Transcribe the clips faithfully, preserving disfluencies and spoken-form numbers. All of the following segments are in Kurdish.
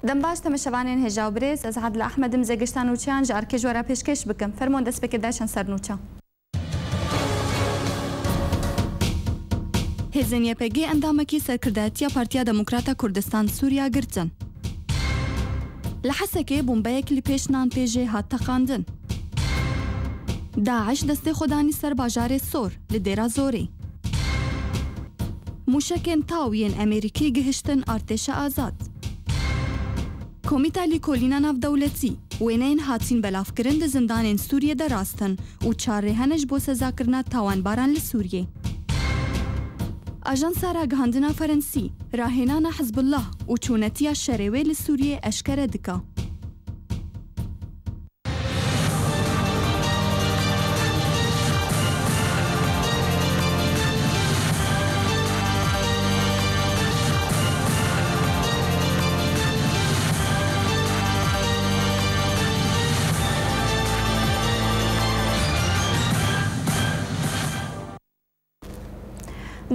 Dem baş temeşevanên hêja û birêz, ez Adile Ahmed im, zêgişta nûçeyan ji arkê ji we re pêşkêş bikim. Fermon destpêkê de çend ser nûçe. Hêzên Y P G endamekî serkirdayetiya Partiya Demokrata Kurdistan Sûriya girtin. Li Hesekê bombeyek li pêş nan pêjê hat teqandin. DAIŞ destê xwe danî ser bajarê Sor li Dêra Zorê. Mûşekên taw yên Amerîkî gihiştin artêşa azad. Komîta Lîkolîna Navdewletî, wêneyên hatîn belavkirin di zindanên Sûriyê de rast in û çar rê hene ji bo sezakirina tawanbaran li Sûriyê. Ajansa Ragihandina Ferensî, rahênana Hizbullah û çûnetiya şerê wê li Sûriyê eşkere dike.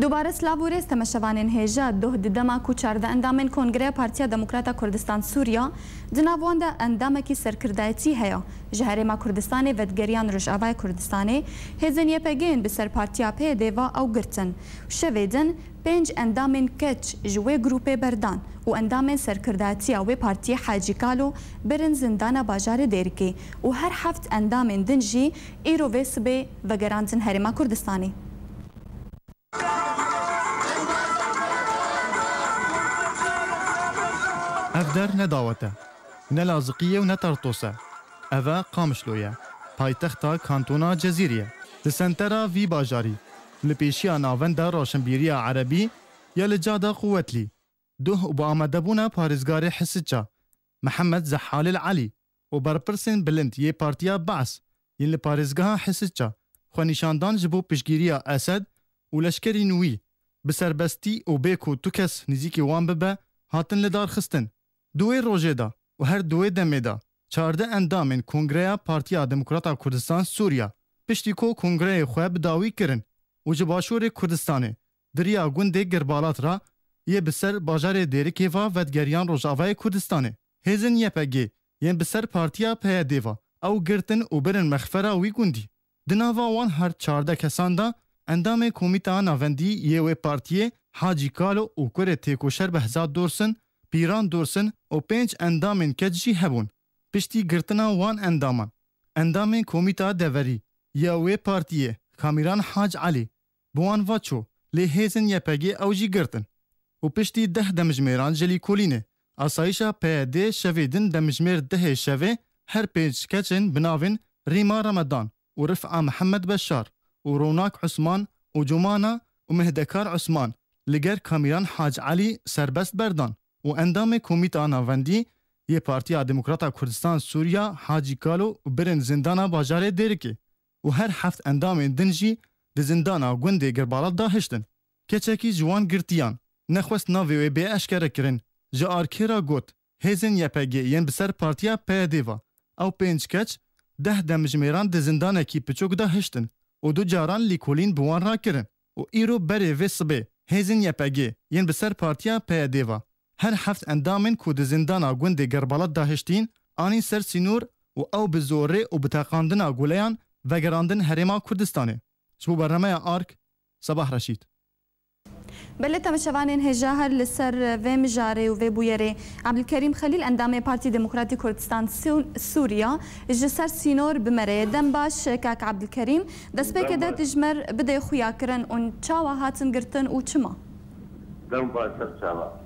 Dubare silav û rêz temeşevanên hêja, doh di dema ku çardeh endamên Kongreya Partiya Demokrata Kurdistan Sûriya, di nav wan de endamekî serkirdayetî heye, ji Herêma Kurdistanê vedigeriyan Rojavayê Kurdistanê, hêzên Y P G yên bi ser Partiya P Y D ve ew girtin. Şevê din pênc endamên keç ji wê grûpê berdan û endamên serkirdayetiya wê partiyê Hacî Kalo birin zindana bajarê Dêrikê û her heft endamên din jî îro vê sibê vegerandin Herêma Kurdistanê. Ev der ne dawet e, ne Laziqî ye û ne Tartos e. Ev e Qamişlo ye, paytexta kantona Cezîrê ye. Di sentera vî bajarî, li pêşiya navenda roşnbîriya erebî ya li Cada Quwetlî, duh û bi amadebûna parêzgarê Hisiça, Mihemed Zehalil Elî, û berpirsên bilind yê Partiya Be's yên li parêzgeha Hisiça xwenîşandan ji bo piştgiriya Esed û leşkerên wî bi serbestî û bê ku tu kes nêzîkî wan bibe, hatin lidarxistin. Di wê rojê de û her di wê demê de çardeh endamên Kongreya Partiya Demokrata Kurdistan Sûriya, piştî ku kongreyê xwe bi dawî kirin û ji başûrê Kurdistanê di riya gundê Girbalat re yê bi ser bajarê Dêrikê ve vedigeriyan Rojavayê Kurdistanê. Hêzên Y P G yên bi ser partiya P Y D ve ew girtin û birin mexfera wî gundî. Di nava wan her çardeh kesan de endamê Komîta Navendî yê wê partiyê Hacî Kalo û kurê têkoşer Behzat Dorsin, Pîran Dorsin û pênc endamên keç jî hebûn. Piştî girtina wan endaman, endamên Komîta Deverî ya wê partiyê Kamîran Hac Elî bi wan ve çû, lê hêzên Y P G ew jî girtin û piştî deh demjimêran ji lîkolînê asayişa P Y D şevê din demjimêr dehê şevê her pênc keçên bi navên Rîma Remedan û Rif'a Mihemed Beşar û Ronak Usman û Cumana û Mihdekar Usman li ger Kamîran Hac Elî serbest berdan û endamê Komîta Navendî yê Partiya Demokrata Kurdistan Sûriya Hacî Kalo birin zindana bajarê Dêrikê û her heft endamên din jî di zindana gundê Girbalat de hiştin. Keçekî ji wan girtiyan nexwest navê wê bê eşkerekirin, ji arkê re got, hêzên Y P G yên bi ser partiya P Y D ve ew pênc keç deh demjimêran di zindanekî piçûk de hiştin û du caran lîkolîn bi wan re kirin û îro berê vê sibê hêzên Y P G yên bi ser partiya P Y D ve her heft endamên ku di zindana gundê Gerbalat de hiştîn anîn ser sînor û ew bi zorê û bi teqandina guleyan vegerandin Herêma Kurdistanê. Ji bo bernameya Ark, Sebah Reşîd. Belê temeşevanên hêja, her li ser vê mijarê û vê bûyerê Ebdulkerîm Xelîl, endamê Partî Demokratî Kurdistan Sû-, Sûriya, ji ser sînor bi me re ye. Dem baş, kak Ebdulkerîm. Destpêkê de tu ji me re bidê xuyakirin û çawa hatin girtin û çima? Dem baş, ser çava.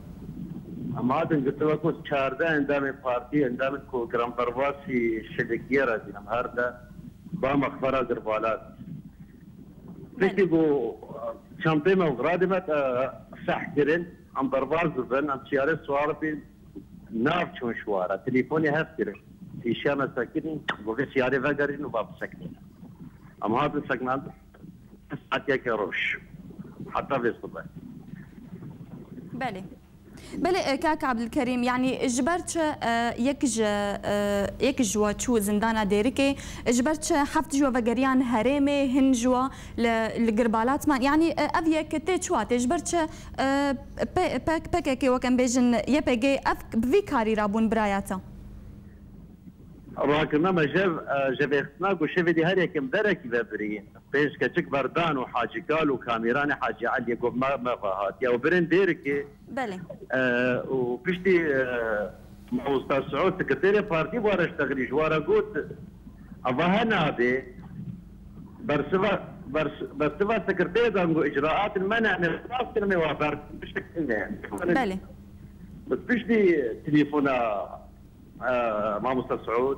Em hatin girtin wekî çardeh endamên partî, endamên ku giranbervasî şilikiye re dînim her de ba mexfera Girbalat. Piştî ku çantê me û radê me te seh kirin, em derbas bibin, em çiyarê siwar bin, nav çûn şiwara, telefonê hev kirin. Îşa me sekinî, got vê çiyarê vegerîn û ba biseknîne. Em hatin seknandin saetiyeke roj. Heta vê sibe. Belê. Belê, e, kak Abdulkerîm, yanî ji ber çi, e, yek ji, e, yek ji we çû zindana Dêrikê, ji ber çi heft ji we vegeriyan herêmê, hin ji we li, li Girbalat man? Yanî, e, ev yek tê çi watê? Ji ber çi, e, P-, P-, P K K, wek em bêjin, Y P G, ev bi vî karî re bûn biraya te? Rakirina me jev, e, jevêxistina ku şevê dî her yekim derekî vebirî. Pênc keçik berdan û Hacî Kal û Kamîranê Hacî Eliyê ku me, me ve hatiye û birên Dêrikê. Belê. E, û piştî, e, Mamosta Siûd, sekreterê partî, bi we re ştexilî, ji we re got, eva he nabê, bersiva, bers-, bersiva sekreterê dan ku icraatên me ne, ne, rast kirin, me wa ber, bişekilne. Belê. Bi piştî telefona e, Mamosta Siûd,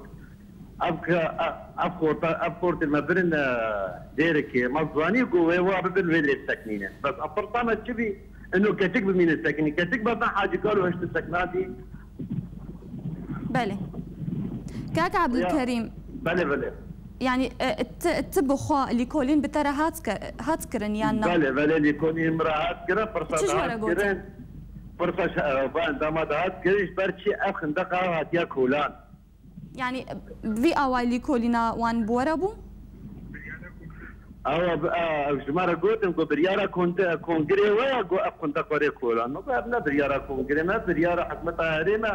ev ke-, e, ev xorta, ev xortê me birin, e, Dêrikê, me zanî ku wê wa bibin wê lê sekinîne. Bes ev pirsa me çi bî? Ino keçik bimîne sekinî. Keçik berdan Hacî Kal û hiştin sekinatî. Belê. Kak Ya, Abdulkerîm, belê, belê. Yanî, e, ti, ti bi xwe lîkolîn bi te re hat ke-, hat kirin yan na? Belê, belê, lîkolîn min re hat kirin, pirsa Çi ji we re hat gotin? kirin. Pirsa ş-, e, va endama de hat kirin, ji ber çi ev xindeqa hatiye kolan. Yanî, vî awayî lîkolîna wan bi we re bû? Ew, ew, ew ji me re gotin ku biryara konte-, kongirê we ye ku ev xindeq were kolan. Me got, ev ne biryara kongirê me, biryara hikûmeta herême,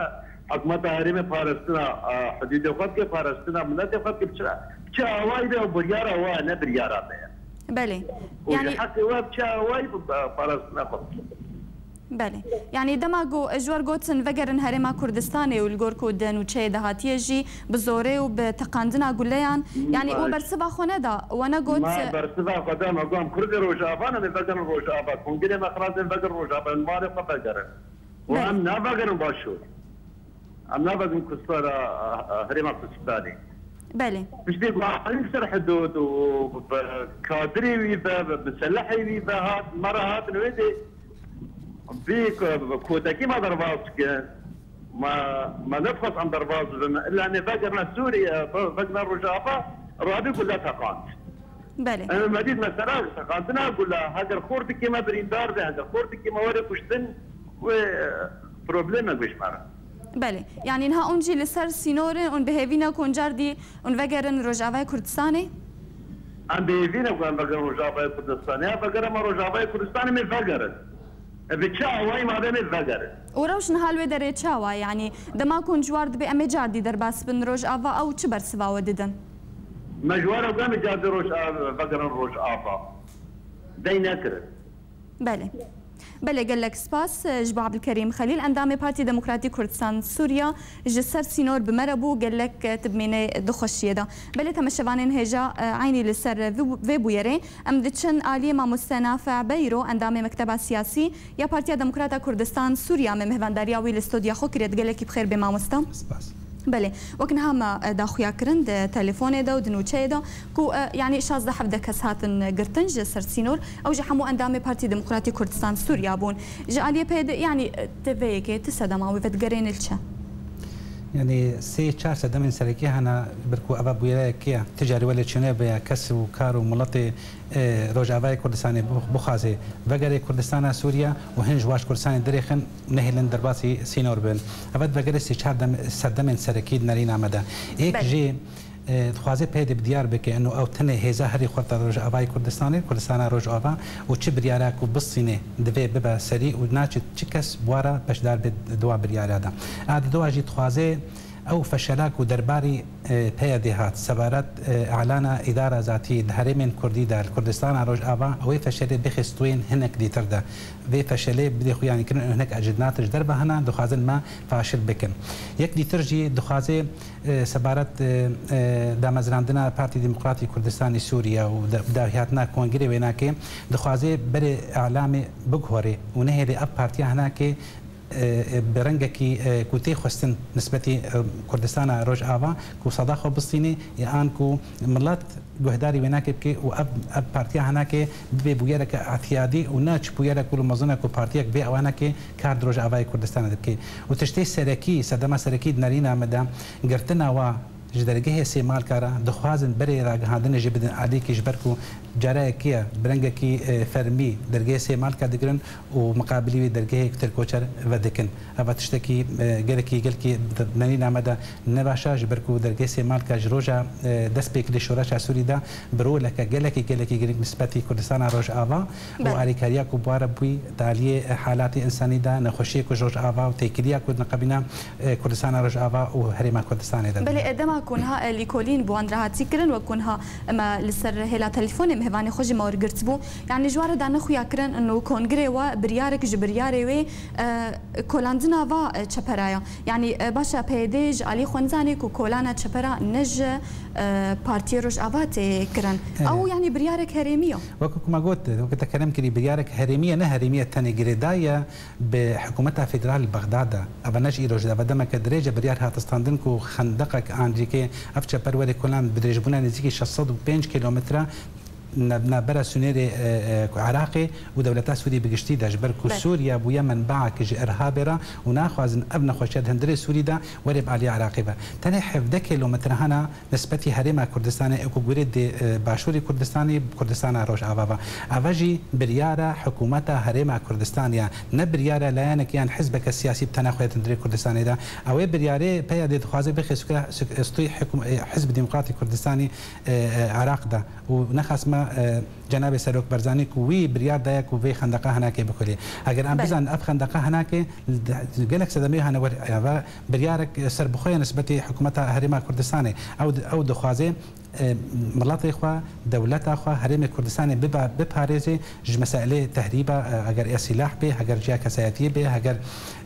hikûmeta herême parastina, e, hidûdê xwe dike, parastina miletê xwe dike, bi çi, bi çi awayî be, ew biryara we ye, ne biryara me ye. Belê. Û ji Yanî heqê we bi çi awayî bi, bi parastina xwe bike. Belê. Yanî dema ku ji we re gotin vegerin Herêma Kurdistanê û li gor ku di nûçeyê de hatiye jî bi zorê û bi teqandina guleyan, yanî we Ma- bersiva xwe neda, we negot Ma bersiva xwe da, me got em Kurdê Rojava ne, em ê vegerin Rojava. Kongirê me xilas em vegerin Rojava, em malê xwe vegerin. Û Belê. em navegerin Başûr. Em navegerin Kurdistana, a, a, Herêma Kurdistanê. Belê. Piştî ku alî ser hidûd û bi kadirê wî ve, bi miselehê wî ve hat, me re hatin wê dê vî ko-, kotekî me derbas dikin. Me, me nedixwest em derbas bibin. Illa em ê vegerine Sûriye, ve-, vegerine Rojava, rabî gule teqand. Belê. Em, me dît mesela teqandina gule, heger xortikê me birîndar be, heger xortikê me were kuştin, wê, e, probleme ji me re. Belê. Yanî niha hûn jî li ser sînor in, hûn bi hêvî ne ku hûn cardî hûn vegerin Rojavayê Kurdistanê? Em bi hêvî ne ku em vegerin Rojavayê Kurdistanê. Ya vegere me Rojavayê Kurdistanê, em ê vegerin. E, bi çi awayî ma be em ê vegerin. Û rewş niha li wê derê çawa? Yanî dema ku hûn ji we re dibê em ê cardî derbas bin Rojava, ew çi bersiva we didin? Me ji we re got em ê cardî Rojava, vegerin Rojava. Dey nekirin. Belê. Belê, gelek spas, e, ji bo Abdulkerîm Xelîl, endamê Partî Demokratî Kurdistan Sûriya, ji ser sînor bi me re bû, gelek, e, tu bi mînê di xweşiyê de. Belê, temeşevanên hêja, e, eynî li ser vê, vê bûyerê. Em diçin aliyê mamoste Nafe Beyro, endamê Mekteba Siyasî ya Partiya Demokrata Kurdistan Sûriya, me mihvandariya wî li stodya xwe kiriye. Gelekî bi xêr bê mamoste. Spas. Belê, wek niha me, e, daxuya kirin di telefonê de û di nûçeyê de ku, e, yanî şazdeh hevdeh kes hatin girtin ji ser sînor. Ew jî hemû endamê Partî Demokratî Kurdistan Sûriya bûn. Ji aliyê P Y D, yanî, e, te vê yekê ti sedema wî vedigerên li çi? Yanî sê çar sedemên serekî hene, ber ku eva bûyereke ye, ti carî welê çêne be kes û kar û miletê e, Rojavayê Kurdistanê bix-, bixwaze vegerê Kurdistana Sûriye û hin ji waş Kurdistanê dirêxin, nehêlin derbasî sînor bin. Eva vegerê sê çar dem-, serdemên serekî di nerîna me de. Êk Belê. jê, e, dixwaze P Y D bi diyar bike, ino ew tenê hêza herî xurt a Rojavayê Kurdistanê, Kurdistana Rojava û çi biryara ku bistîne divê bibe serî û naçe çi kes bi wa re beşdar be di wa biryara de. A di dua jî dixwaze Ew feşela ku derbarî, e, P Y D hat, sebaret, e, îlana îdara zatî di herêmên kurdî de, li Kurdistana Rojava, ew ê feşelê bixê stûyên hinek dîtir de. Vê feşelê bidê xuyanîkirin û hinek ecêdnat ji derve hene, dixwazin me faşil bikin. Yek dîtir jî dixwaze, e, sebaret, e, e, damezrandina Partî Demokratî Kurdistanê Sûriye û de-, dahiyatina kongirê wênakê, dixwaze berê îlamê biguherê û nehêlê ev partiya hinakê e, e, bi rengekî, e, ku tê xwestin nisbetî, e, Kurdistana Rojava, ku seda xwe bistînê, e, an ku milet guhdarî wê nake bike û ev, ev partiya hinake bibe bûyereke îtiyadî û ne çi bûyerek ku li mezin e ku partiyek vê ewanekê kar di Rojavayê Kurdistanê de bike. Û tiştê serekî, sedema serekî di nerîna me de girtina wa ji dergehê Sêmalka re dixwazin berê ragihandinê jî bidin alîkî ji ber ku Cara yekê ye, bi rengekî, e, fermî dergehê Sêmalka digirin û miqabilî wî dergehê Tirkoçer vedikin. Eva tiştekî, e, gelekî, gelekî di nerîna me de ne baş e, ji ber ku dergehê Sêmalka ji roja, e, dest pê kirî şoreşa Sûrî de bi roleke gelekî, gelekî girîng nisbetî Kurdistana Rojava û Belê. alîkariya ku bi wa re bûyî di aliyê, e, halatê însanî de, nexweşiyê ku ji Rojava û têkiliya ku di neqebîna, e, Kurdistana Rojava û Herêma Kurdistanê de Belê, dibîne. e, dema ku niha, e, lîkolîn bi wan re hatî kirin, wek ku niha me li ser hêla telefonê mêvanê xwe jî me wergirt bû. Yanî ji wan re da nexuya kirin û kongrê we biryarek ji biryarê wê, e, kolandina va, e, çepera ya. Yanî, e, baş e, P Y D ji alî xwenizanê ku kolana çepera ne ji, e, Partiyê Rojava tê kirin. Evet. Ew yanî biryarek herêmî ye. Wek ku me got, wek te kerem kirî, biryarek herêmî ye, ne herêmî ye, tenê girêdayî ye bi hikûmeta federal li Bexdad de. Eva ne ji îro jî, eva demeke dirêj e biryar hate standin ku xendeqek an jî ke ev çeper were kolan bi dirêjbûna nêzîkî şeş sed û pênc kîlometre nav-, navbera sînorê, e, e, ku Iraqê û dewleta Sûrî bi giştî de, ji ber ku Belê. Sûriye bûye menbaek ji irhabê re û naxwazin ev nexweşiya di hundirê Sûrî de were bi alî Iraqê ve. Tenê hevdeh kîlometre hene nisbetî Herêma Kurdistanê, ê ku gurê dê, e, Başûrê Kurdistanê, Kurdistana Rojava ve. Eve jî biryara hikûmeta Herêma Kurdistanê ye, ne biryara layenek yan hizbeke siyasî bi tena xwe di hundirê Kurdistanê de. Ew ê biryarê P Y D dixwaze bixê suke, suk-, stûyê hikûm-, e, Hizb Demokratî Kurdistanê, e, e, Iraq de. Û nexasme, e, Cenabê Serok Barzanî ku wî biryar daye ku vê xendeqa hinakê bikulê. Eger em Belê. bizanin ev xendeqa hinakê, gelek sedemê hene wer, eve biryarek serbixwe ye nisbetî hikûmeta Herêma Kurdistanê. Ew di-, ew dixwaze, e, miletê xwe, dewleta xwe, Herêmê Kurdistanê biba-, biparêzê ji meselê tehrîba, e, eger ya sîlah bê, eger ji ya kesayetiyê bê, eger,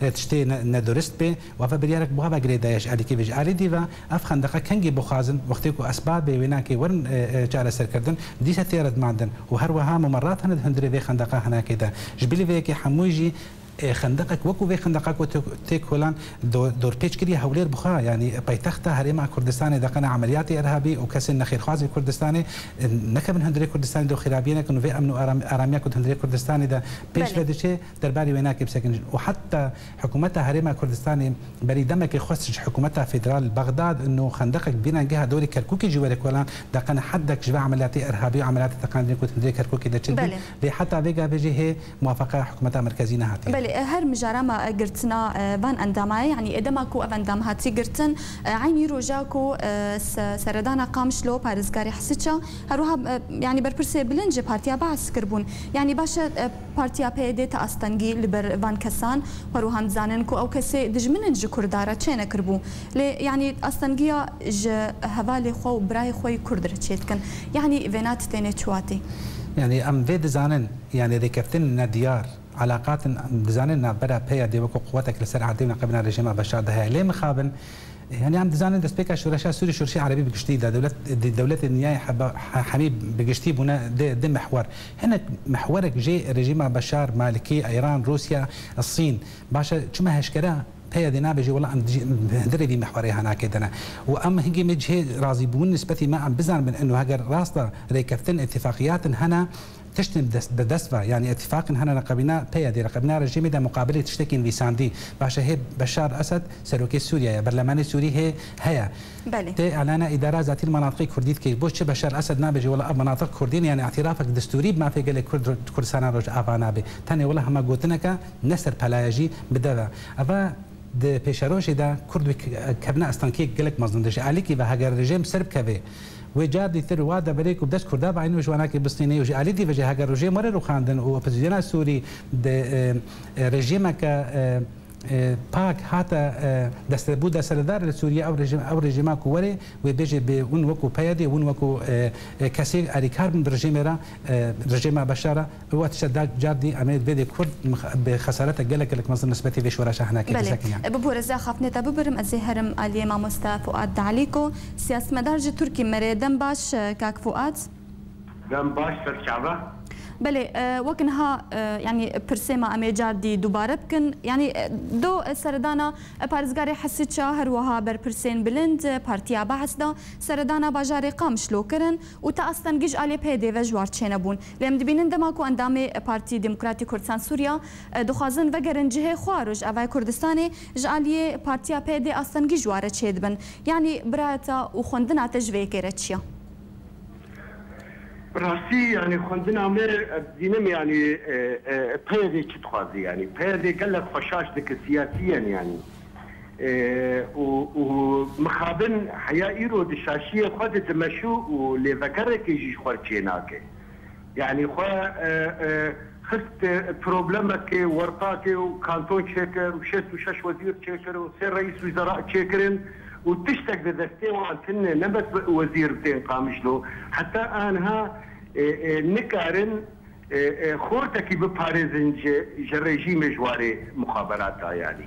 e, tiştê ne-, nedurist bê, û eve biryarek bi wa ve girêdaye ji alîkî ve. Ji alî dî ve ev xendeqa kengî bixwazin, wextê ku esbabê wênakê werin, e, e, çareserkirdin, dîsa tê redmandin û her wiha mumerrat hene di hundirê vê xendeqa hinakê de. Ji bilî vê yekê hemû jî, e, xendeqek wekû vê xendeqa ku tê, tê kolan do-, dorpêç kiriye Hewlêr bixwe, yanî paytexta Herêma Kurdistanê de qena emeliyatê irhabî û kesên nexêrxwazê Kurdistanê, e, nekevin hundirê Kurdistanê de û xirabiyê nekin û vê emn û aram-, aramiya ku di hundirê Kurdistanê de pêş Belê. ve diçe, derbarê wênakê bisekinîn. Û heta hikûmeta Herêma Kurdistanê berî demekê xwest ji hikûmeta federal li Bexdad û xendeqek bîna geha dorê Kerkûkê jî were kolan, de qene heddek ji vê emeliyatê irhabî û emeliyatê teqandinê ku di hundirê Kerkûkê de çêdibin. Belê. Lê heta vê gavê jî hê muwafeqa hikûmeta merkezî nehatiye. Belê, e, her mijara me, e, girtina, e, van endama ye. Yanî, e, dema ku ev endam hatî girtin, e, eynî roja ku, e, se-, seredana Qamişlo, parêzgarê Hisiça, her wiha, e, yanî berpirsê bilind ji Partiya Baas kiribûn. Yanî, baş e, e, Partiya P Y D ti astengî li ber van kesan, her wiha em dizanin ku ew kesê dijmin in ji Kurda re çênekiribû. Lê, yanî, astengiya ji hevalê xwe û birayê xwe yê Kurd re çêdikin. Yanî, vêna ti têne çi watê? Yanî, em vê dizanin, yanî, rêkeftin nediyar, elaqatin, em dizanin navbera P Y D wekû quwetek li ser erdê û neqebîna rejîma Beşar de heye. Lê mixabin, yanî, em dizanin destpêka şoreşa Sûrî, şoreşê erebî bi giştî de, dewlet, dewletê dinyayê heba-, he-, hemî bi giştî bûne di, di mihwer. Hinek mihwerek jê rejîma Beşar, Malikî, Îran, Rûsya, Sîn. Baş e, çima eşkere P Y D nabêje, wela em dijî-, hundirê vî mihwerê hanakê de ne. Û em hingê me cihê razîbûn nisbetî me em bizanibin, ino heger rast e rêkeftin, îtîfaqiyatin hene, tiştên bi dest, bi dest ve, yanî îtîfaqin hene reqebîna P Y D, reqebîna rejîmê de muqabilê tiştekî nivîsandî. Baş e, hê Beşar Esed serokê Sûriye ye, berlemanê Sûrî hê heye. Belê. Tê îlana îdara zatî li menatiqê Kurdî dike. Bo çi Beşar Esed nabêje, wela ev menatiq Kurdî ne, yanî îtîrafek destûrî bi mafê gelê Kurd, Kurdistana Rojava nabe. Tenê wela hema gotineke ne serpelaya jî bi dev e. Eva di pêşerojê de Kurd wê ke-, kevine astengiyek gelek mezin de. Ji alîkî ve heger rejîm ser bikeve, wê car dîtir wa deverê ku bi dest Kurda ve, eynî ji wanakê bistîne û ji alî dî ve jî heger rejîm were rûxandin û opozisyona Sûrî di, e, e, rejîmeke, e, e, pak hate, e, destebû destesedar li Sûriye, ew rejîm, ew rejîma ku were, wê bêje bê hûn wekû P Y D, hûn wekû, e, e, kesê erîkar bin bi rejîmê re, e, rejîma Beşar re, û tişta da car dî em ê vê dê Kurd mix-, bi xesaretek gelek, gelek mezin nisbetî vê şoreşa hinakê Belê. bisekin yani. E, bi parêziya xaftinê te bibirim, ez ê herim aliyê mamoste Fuat Dalîko, siyasetmedar ji Tirkî. Me rê dem baş, e, kak Fuat. Dem baş, ser çava. Belê, e, wek niha, e, yanî pirsê me em ê car dî dubare bikin. Yanî, e, do, e, seredana, e, parêzgarê Hesiça, her wiha berpirsên bilind, e, Partiya Baas da seredana bajarê Qamişlo kirin û te astengî ji aliyê P Y D ve ji war çênebûn. Lê em dibînin dema ku endamê Partî Demokratî Kurdistan Sûriya, e, dixwazin vegerin cihê xwe, Rojavayê Kurdistanê ji aliyê Partiya P Y D astengî ji wa re çêdibin. Yanî birayeta û xwendina te ji vê yekê re çi ye? Rastî, yanî xwendina me, ez dînim, yanî, e, e, P Y D çi dixwaze, yanî P Y D gelek xwe şaş dike siyasiyen, yanî. E, û, û mixabin heya îro di şaşiyê xwe de dimeşû û lêvegerekê jî ji xwe çê nake. Yanî xwe, e, e, xist, e, problemekê, wertaqê û kanton çêkir û şêst û şeş wezîr çêkir û sê reîs wizara çêkirin û tiştek di destê wan tune, ne bes wezîr tên Qamişlo. Heta anha, e, e, nikarin, e, e, xortekî biparêzin ji, ji rejîmê ji warê muxaberata, yanî.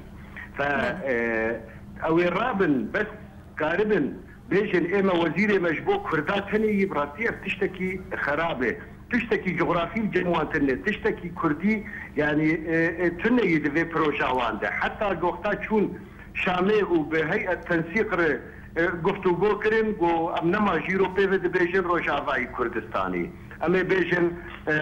Fe, Belê. e, ew ê rabin, bes karibin bêjin, ê me wezîrê me ji bo Kurda tenê yî, bi rastî ev tiştekî xerab e. Tiştekî cografî li cem wan tune, tiştekî Kurdî, yanî, e, e, tune yî di vê proja wan de. Heta wexta çûn Şamê û bi heyet tensîq re, e, guftûgo kirin, got, em nema jî ro pê ve dibêjin Rojavayî Kurdistanê. Em ê bêjin, e,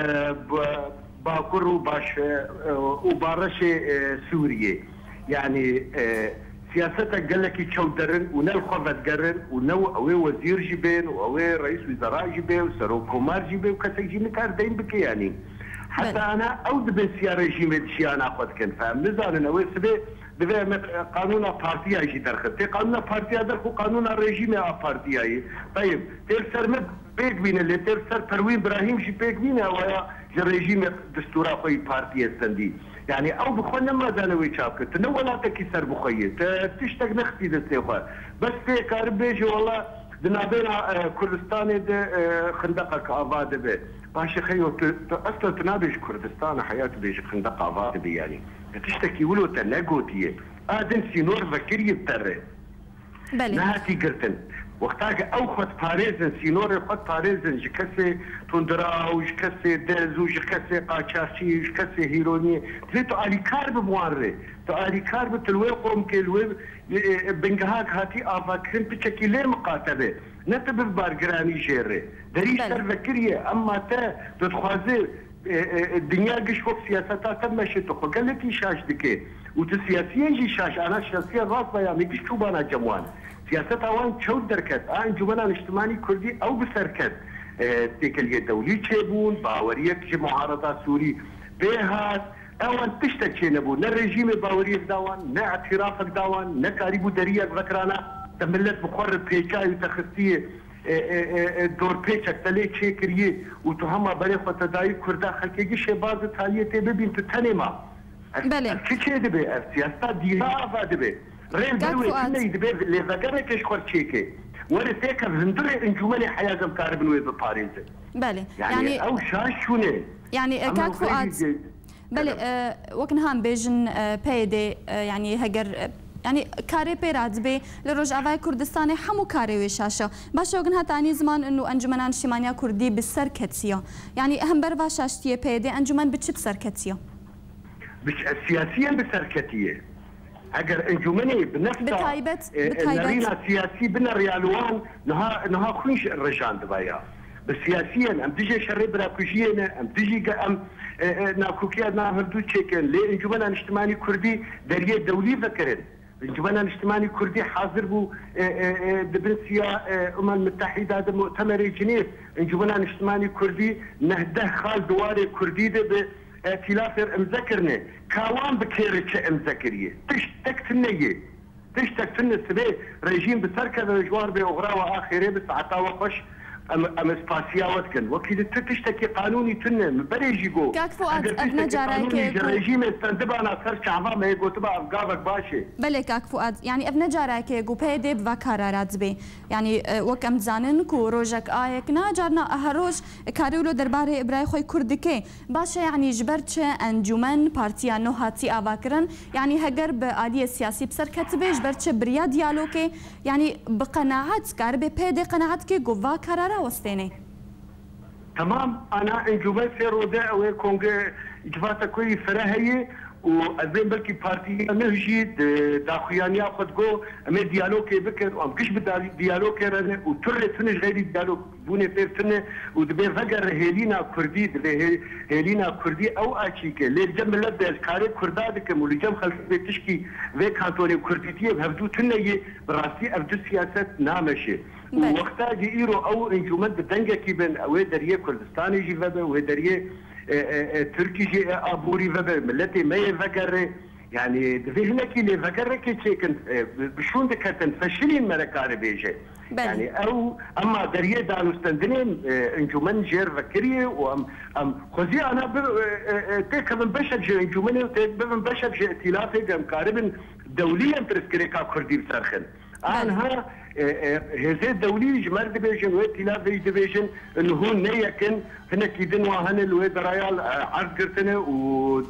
b-, Bakur û baş, e, e, û Bareşê, e, Sûriyê. Yanî, e, siyaseta gelekî çewderin û ne li xwe vedigerin û ne ew ê wezîr jî bên û ew ê reîs wizara jî bê û serokkomar jî bê û kesek jî nikar deyn bike, yanî. Heta Belê. ana ew dibin siya rejîmê di jiyana xwe dikin. Fe em nizanin, ew ê sibê divê em ê qanûna partiya jî derxin. Tê qanûna partiya derx û qanûna rejîmê a partiyayê. Teyb, tê li ser min pêk bîne, lê tê li ser Perwîn Birahîm jî pêk bîne, ew ya ji rejîmê distûra xwe yî partiyê stendî. Yanî ew bi xwe nema zane wê çap kir. Tu ne welatekî serbixwe yî. Te tiştek nexistî destê xwe. Bes tê kari bêje wela di navbêna, e, Kurdistanê de, e, xindeqek ava dibe. Baş e xeyo tu, tu esla tu nabêjî Kurdistan, heya tu bêjî xindeq ava dibe yanî. Te tiştekî wilo te negotiye. A din sînor vekirî bi te re. Belê. Nehatî girtin. Wexta ke ew xwe diparêzin, sînorê xwe diparêzin ji kesê tundira û ji kesê dez û ji kesê qaçaxçî û ji kesê hîroniyê. Divê tu alîkar bi wan rê. Tu alîkar bi, tu li wê qomkê, li wê, e, e, bingehak hatî avakirin piçekî lê miqate be. Ne tu bi bargiranî jê rê. Derî Belê. ser vekiriye, emma te tu dixwaze, e, e, e, dinya giş wek siyaseta te meşe, tu xwe gelekî şaş dike. Û tu siyasiyen jî şaş, ana siyasiyen rast be ya, me giş çûbana cem wan. Siyaseta wan çewt derket. A Encûmena Niştimanî Kurdî ew bi ser ket. E, têkiliyê dewlî çêbûn, baweriyek ji muhareda Sûrî pê hat. Ewan tiştek çênebû. Ne rejîmê baweriyek da wan, ne îtirafek da wan, ne karîbû deriyek vekirana. Te milet bi xwe re pêçay û te xistiyê, e, e, e, e, dorpêçek te lê çêkiriyê û tu hema berê xwe te dayî Kurda, xelkê gişê baz û taliyê tê bibîn, tu tenê ma. Ev, Belê. ev çi çê dibe? Ev siyaseta dîna ava dibe. Rê Kak derwê Fuat. tuneyî dibe lêvegereke ji xwe çêke. Were têke hundirê encûmenê heya em karibin wê biparêzin. Belê. Yani Yani ew şaş çûne. Yani, e, Ama Kak o xeyrî Fuat. de- Belê, Evet. e, wek niha em bêjin, e, P Y D, e, yani heger, e, yani karê pê re dibe li Rojavayê Kurdistanê hemû karê wê şaş e. Baş e, wek niha tanî ziman û Encûmena Niştîmaniya Kurdî bi ser ketiye. Yani hember va şaştiyê P Y D encûmen bi çi bi ser ketiye? Bi ç-, siyasiyen bi ser ketiye. Eger encûmenê bi nefta, Bi taybet, e, bi e, taybet. nerîna siyasî bineriya li wan, niha, niha xwîn ji rejan dibe ya. Bi siyasiyen em dijê şerê birakujiyê ne, em dijî ge-, em, e, e, nakokiya nav hevdû çêkin. Lê Encûmena Niştimanî Kurdî deriyê dewlî vekirin. Encûmena Niştimanî Kurdî hazir bû, e, e, e, di bin siya, e, Umem Mitehîda de mutemerê Cinêv. Encûmena Niştimanî Kurdî neh deh xal di warê Kurdî de bi, e, îtîlafê re imze kirine. Ka wan bi kê re çi imze kiriye? Tiştek tune ye. Tiştek tune sibê rejîm bi ser keve ji wan bê oxira we axêrê bi saeta we xweş. Em, em spasiya we dikin. Wekî di tu tiştekî qanûnî tune, min berê jî got. Kak Fuat, Eger ev ne tiştekî carekê qanûnî ji ku rejîmê stendibana ser çava me yê gotiba ev gavek baş e. Belê Kak Fuat, yani ev ne carekê ku P Y D bi va karara dibe. Yani, e, wek em dizanin ku rojek a yek na carna her roj karê wilo derbarê birayê xwe Kurd dike. Baş e, yani ji ber çi encûmen partiya nû hatî avakirin? Yani heger bi aliyê siyasî bi ser ketibe, ji ber çi biriya diyalogê? Yani bi qenaet, karibe P Y D qenaet ke ku va karara westêne? Temam, ana encûmen sê rode ew ê konge civata ku yî fere heye û ez bên belkî partiya nû jî di daxuyaniya xwe digo em ê diyalogê bikin û em giş bi dal-, diyalogê re ne û tu rê tune ji xeyrî diyalog bûnê pêv tune û dibê vegere hêlîna Kurdî, divê hê-, hêlîna Kurdî ew açîk e. Lê li cem milet de ji karê Kurda dikim û li cem xelkê vê tişkî vê kantonê Kurdîtiyê bi hevdû tune yê, bi rastî ev du siyaset nameşe. Û Belê. Wexta jî îro ew encûmen bi dengekî bin, ew ê deriyê Kurdistanê jî vebe, wê deriyê, e, e, e, Tirkî jî, e, aborî vebe, miletê me yê vegere. Yani divê hinekî lê vegereke çêkin, e, bi, bi şûn diketin, feşilîn me re karibêje. Belê. Yani ew, ema deriyê danûstendinê, e, encûmen jêr vekiriye û em, em xwezî ana bi, e, e, e, têkevin beşek ji encûmenê û tê bibin beşek ji îtîlafê, em karibin dewlî em pirsgirêka Kurdî bi ser xin. Belê. Anha, e, e, hêzê dewlî ji me re dibêjin, wê tîlavê jî dibêjin, hûn ne yek in, hinekî din wa hene li wê deraya, e, erd girtine û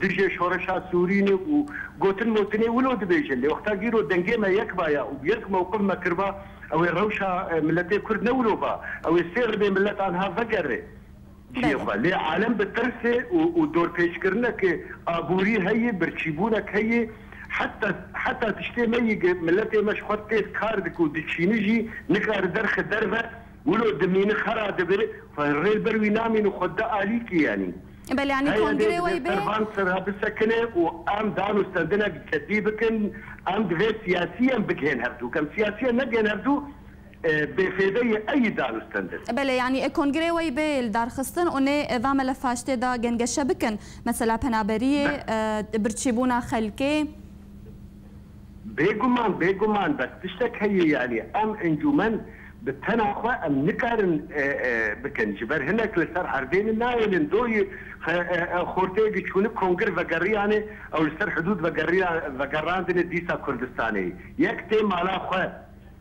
dijê şoreşa Sûrî ne û gotin motinê wilo dibêjin. Lê wexta gîro dengê me yek baya û bi yek mewqif me kirba, ew ê rewşa, e, miletê Kurd ne wilo ba. Ew ê sê ribê milet anha vegere. Cihê Belê. xwe. Lê alem bi tirsê û, û dorpêçkirineke aborî heye, birçîbûnek heye. Heta, heta tiştê me yî ge-, miletê me ji xwe têr kar dike û diçîne jî nikare derxe derve, wilo dimîne xera dibe, xwe rê li ber wî namîne, xwe de alîkî yanî. Belê, yanî Heye dê kongirê dibê wey bê? Servan serha bisekine û em dan û stendinek cedî bikin, em divê siyasiyen bigihên hevdû. Em siyasiyen negihên hevdû, e, bêfêde ye, ey danûstendin. Belê, yanî, e, kongrê wey bê li darxistin û nê, e, va melefa ji tê de gengeşe bikin. Mesela penaberiyê, Be- e, birçîbûna xelkê. Bêguman, bêguman, bes tiştek heye, yanî, em encûmen bi tena xwe em nikarin, e, e, bikin. Ji ber hinek li ser erdê ne nayêlin, doyê xe-, e, e, xorteyê çûnik kongir vegeriyane, ew li ser hidûd vegeriya-, vegerandine dîsa Kurdistanê. Yek tê mala xwe.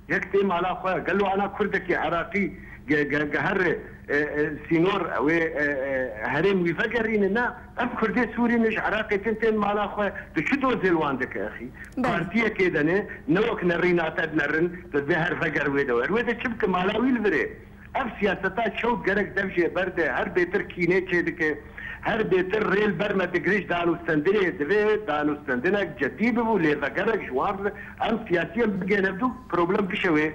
Yek tê mala xwe, gelo ana Kurdekî Iraqî ge-, ge-, gehere, e, e, sînor, ew ê, e, e, herêm wî vegerîne, na, ev Kurdê Sûrî ne ji Iraqê tên, tên mala xwe, tu çi dozê li wan dike exî? Belê. Partiyekê de ne, ne wek nerîna te dinerin, tu dê her veger wê de wer. Wê de çi bike, mala wî li vir ê. Ev siyaseta çewt gerek dev jê berde, her bêtir kînê çêdike, her bêtir rê li ber me digire ji danûstendinê, divê danûstendinek cedî bibe û lêvegerek ji wan re em siyasiyen bigihên hevdû, problem bişewê,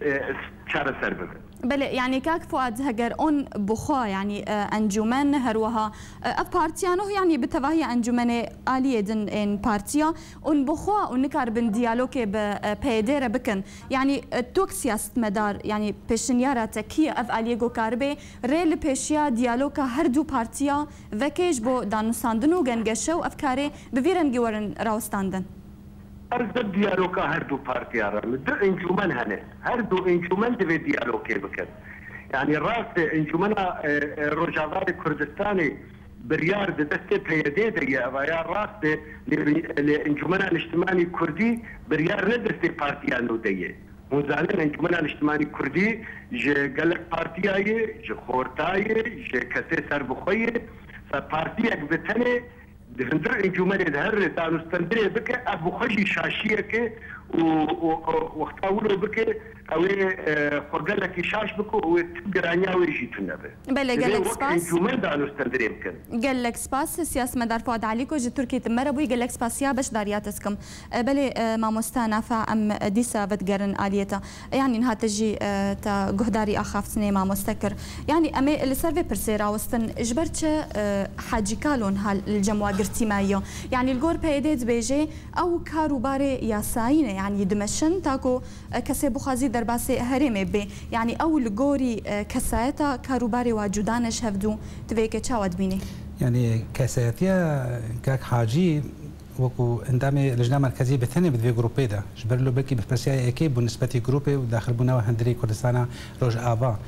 e, çareser bibe. Belê, yanî kak Fuad, heger on bi xwe, yanî, e, encûmen, her wiha, e, ev partiya nû, yanî bi tevahî encûmenê aliyê din ên partiya, on bi xwe û nikaribin diyalogê bi, e, P Y D re bikin. Yanî, e, tu wek siyasetmedar, yanî pêşinyara te kî ye ev aliyê ku karibe rê li pêşiya diyaloga her du partiya veke ji bo danûsandin û gengeşe û ev karê bi vî rengî werin rawestandin? Ez di diyaloga her du partiya re, li du encûmen hene. Her du encûmen divê diyalogê bikin. Yanî rast e, encûmena, e, e, Rojava li Kurdistanê biryar di destê P Y D de ye, eva ya rast e, lê, lê Encûmena Niştimanî Kurdî biryar ne destê partiya nû de ye. Hûn zanin Encûmena Niştimanî Kurdî ji gelek partiya ye, ji xorta ye, ji kesê serbixwe ye. Ve partiyek bi tenê di hundir encûmenê de here danûstendinê bike, ev bi xwe jî şaşiyek e û, û, û wexta wilo bike, ew ê, e, xwe gelekî şaş bike û wê tu giraniya wê jî tune be. Belê, Divê gelek wek spas. encûmen danûstendinê bikin. Gelek spas. Siyasmedar Fuad Elîko ji Tirkiyê tu me re bûyî. Gelek spasiya beşdariya te dikim. E, belê, e, mamoste Nafa, em, e, dîsa vedigerin aliyê te. E, yanî niha te jî, e, te guhdarî axaftinê mamoste kir. Yanî em ê li ser vê pirsê rawestin. Ji ber çi, e, Hacî Kalo niha li cem we girtî me ye? Yanî li gor P Y D dibêje ew kar û barê yasayî ne, yanî dimeşin ta ku e, kesê bixwazî derbasê herêmê bê. Yanî ew li gorî, e, kesayeta karûbarê wa cuda ne ji hevdû, tu vê yekê çawa dibînî? Yanî kesayetiya kak Hacî wekû endamê Lijna Merkeziyê bi tenê bi vê grûpê de, ji ber lo belkî berpirsiyarê yekê bû nisbetî grûpê û daxilbûna we hundirê Kurdistana Rojava.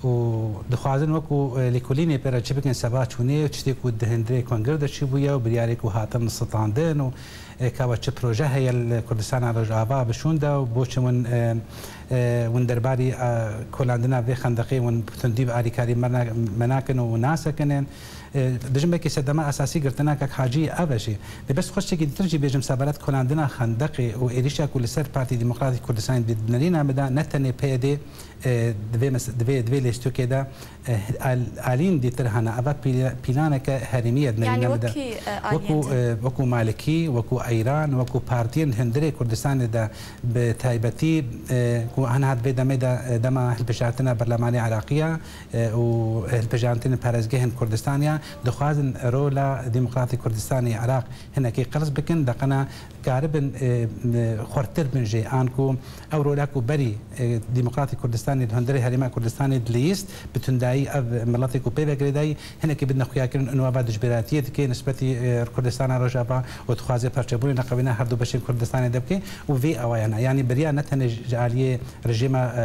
Û dixwazin wekû, e, lêkolînê pê re çi bikin seba çûnê û tiştê ku di hundirê kongir de çi bûye û biryarê ku hatin standin û e, ka we çi proje heye li Kurdistana Rojava bi şûn de û bo çi win, e, e, win derbarî, e, kolandina vê xendeqê win bi tundî bi alîkarî me na-, me nakin û nasekinin. E, dijim belkî sedema esasî girtina kak Hacî ev e jî. Lê bes xwe tiştekî dîtir jî bêjim sebaret kolandina xendeqê û êrîşa ku li ser Partî Demokratîk Kurdistanê di nerîna me de ne tenê P Y D, e, di vê mes-, di vê, di vê lêstokê de, e, al-, alîn dîtir hene. Eva pîle-, pîlaneke herêmî ye di Yanî nerîna me de. wekî, e, Wekû, aliyên din. e, wekû Malikî, wekû Eyran, wekû partiyên hundirê Kurdistanê de bi taybetî, e, ku hene hat vê demê de, e, dema hilbijartina berlemanê Iraqî ye, e, û hilbijartinên parêzgehên Kurdistanê ye, dixwazin rola Demokratîk Kurdistanê Iraq hinekî qels bikin, deqena karibin, e, e, xurttir bin jê, an ku ew rola ku berî, e, Demokratî Kurdistanê di hundirê Herêma Kurdistanê dileyîst, bi tundayî ev miletê ku pê ve girêdayî, hinekî bidine xuyakirin û ava dijberatiyê dike nisbetî, e, Kurdistana Rojava û dixwaze parçebûnê neqewîna her du beşên Kurdistanê de bike û vê awayana. Yanî beriya ne tenê ji aliyê rejîma, e,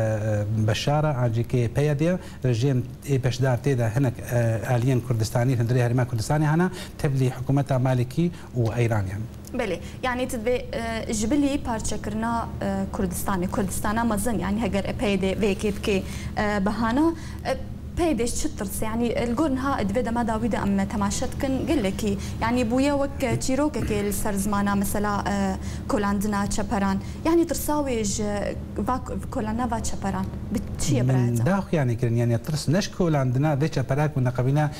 e, Beşar a, an jî kê P Y D ya, rejîm ê beşdar tê de hinek, e, aliyên Kurdistanî, hundirê Herêma Kurdistanê hene, tevlî hikûmeta Malikî û Eyraniyan. Belê, yanî tu divê, e, ji bilî parçekirina, e, Kurdistanê, Kurdistana mezin, yanî heger P Y D vê yekê bike, e, bahana, e, P Y D çi tirs e? Yanî, e, li gor niha di vê dema dawî de em temaşe dikin, gelekî, yanî bûye wek, e, çîrokekê li ser zimana, mesela, e, kolandina çeperan. Yanî tirsa wê ji va, kolana va çeperan bi çi ye birayeta? Min daxuyanî kirin, yanî tirs ne ji kolandina vê çepera ku neqewîna,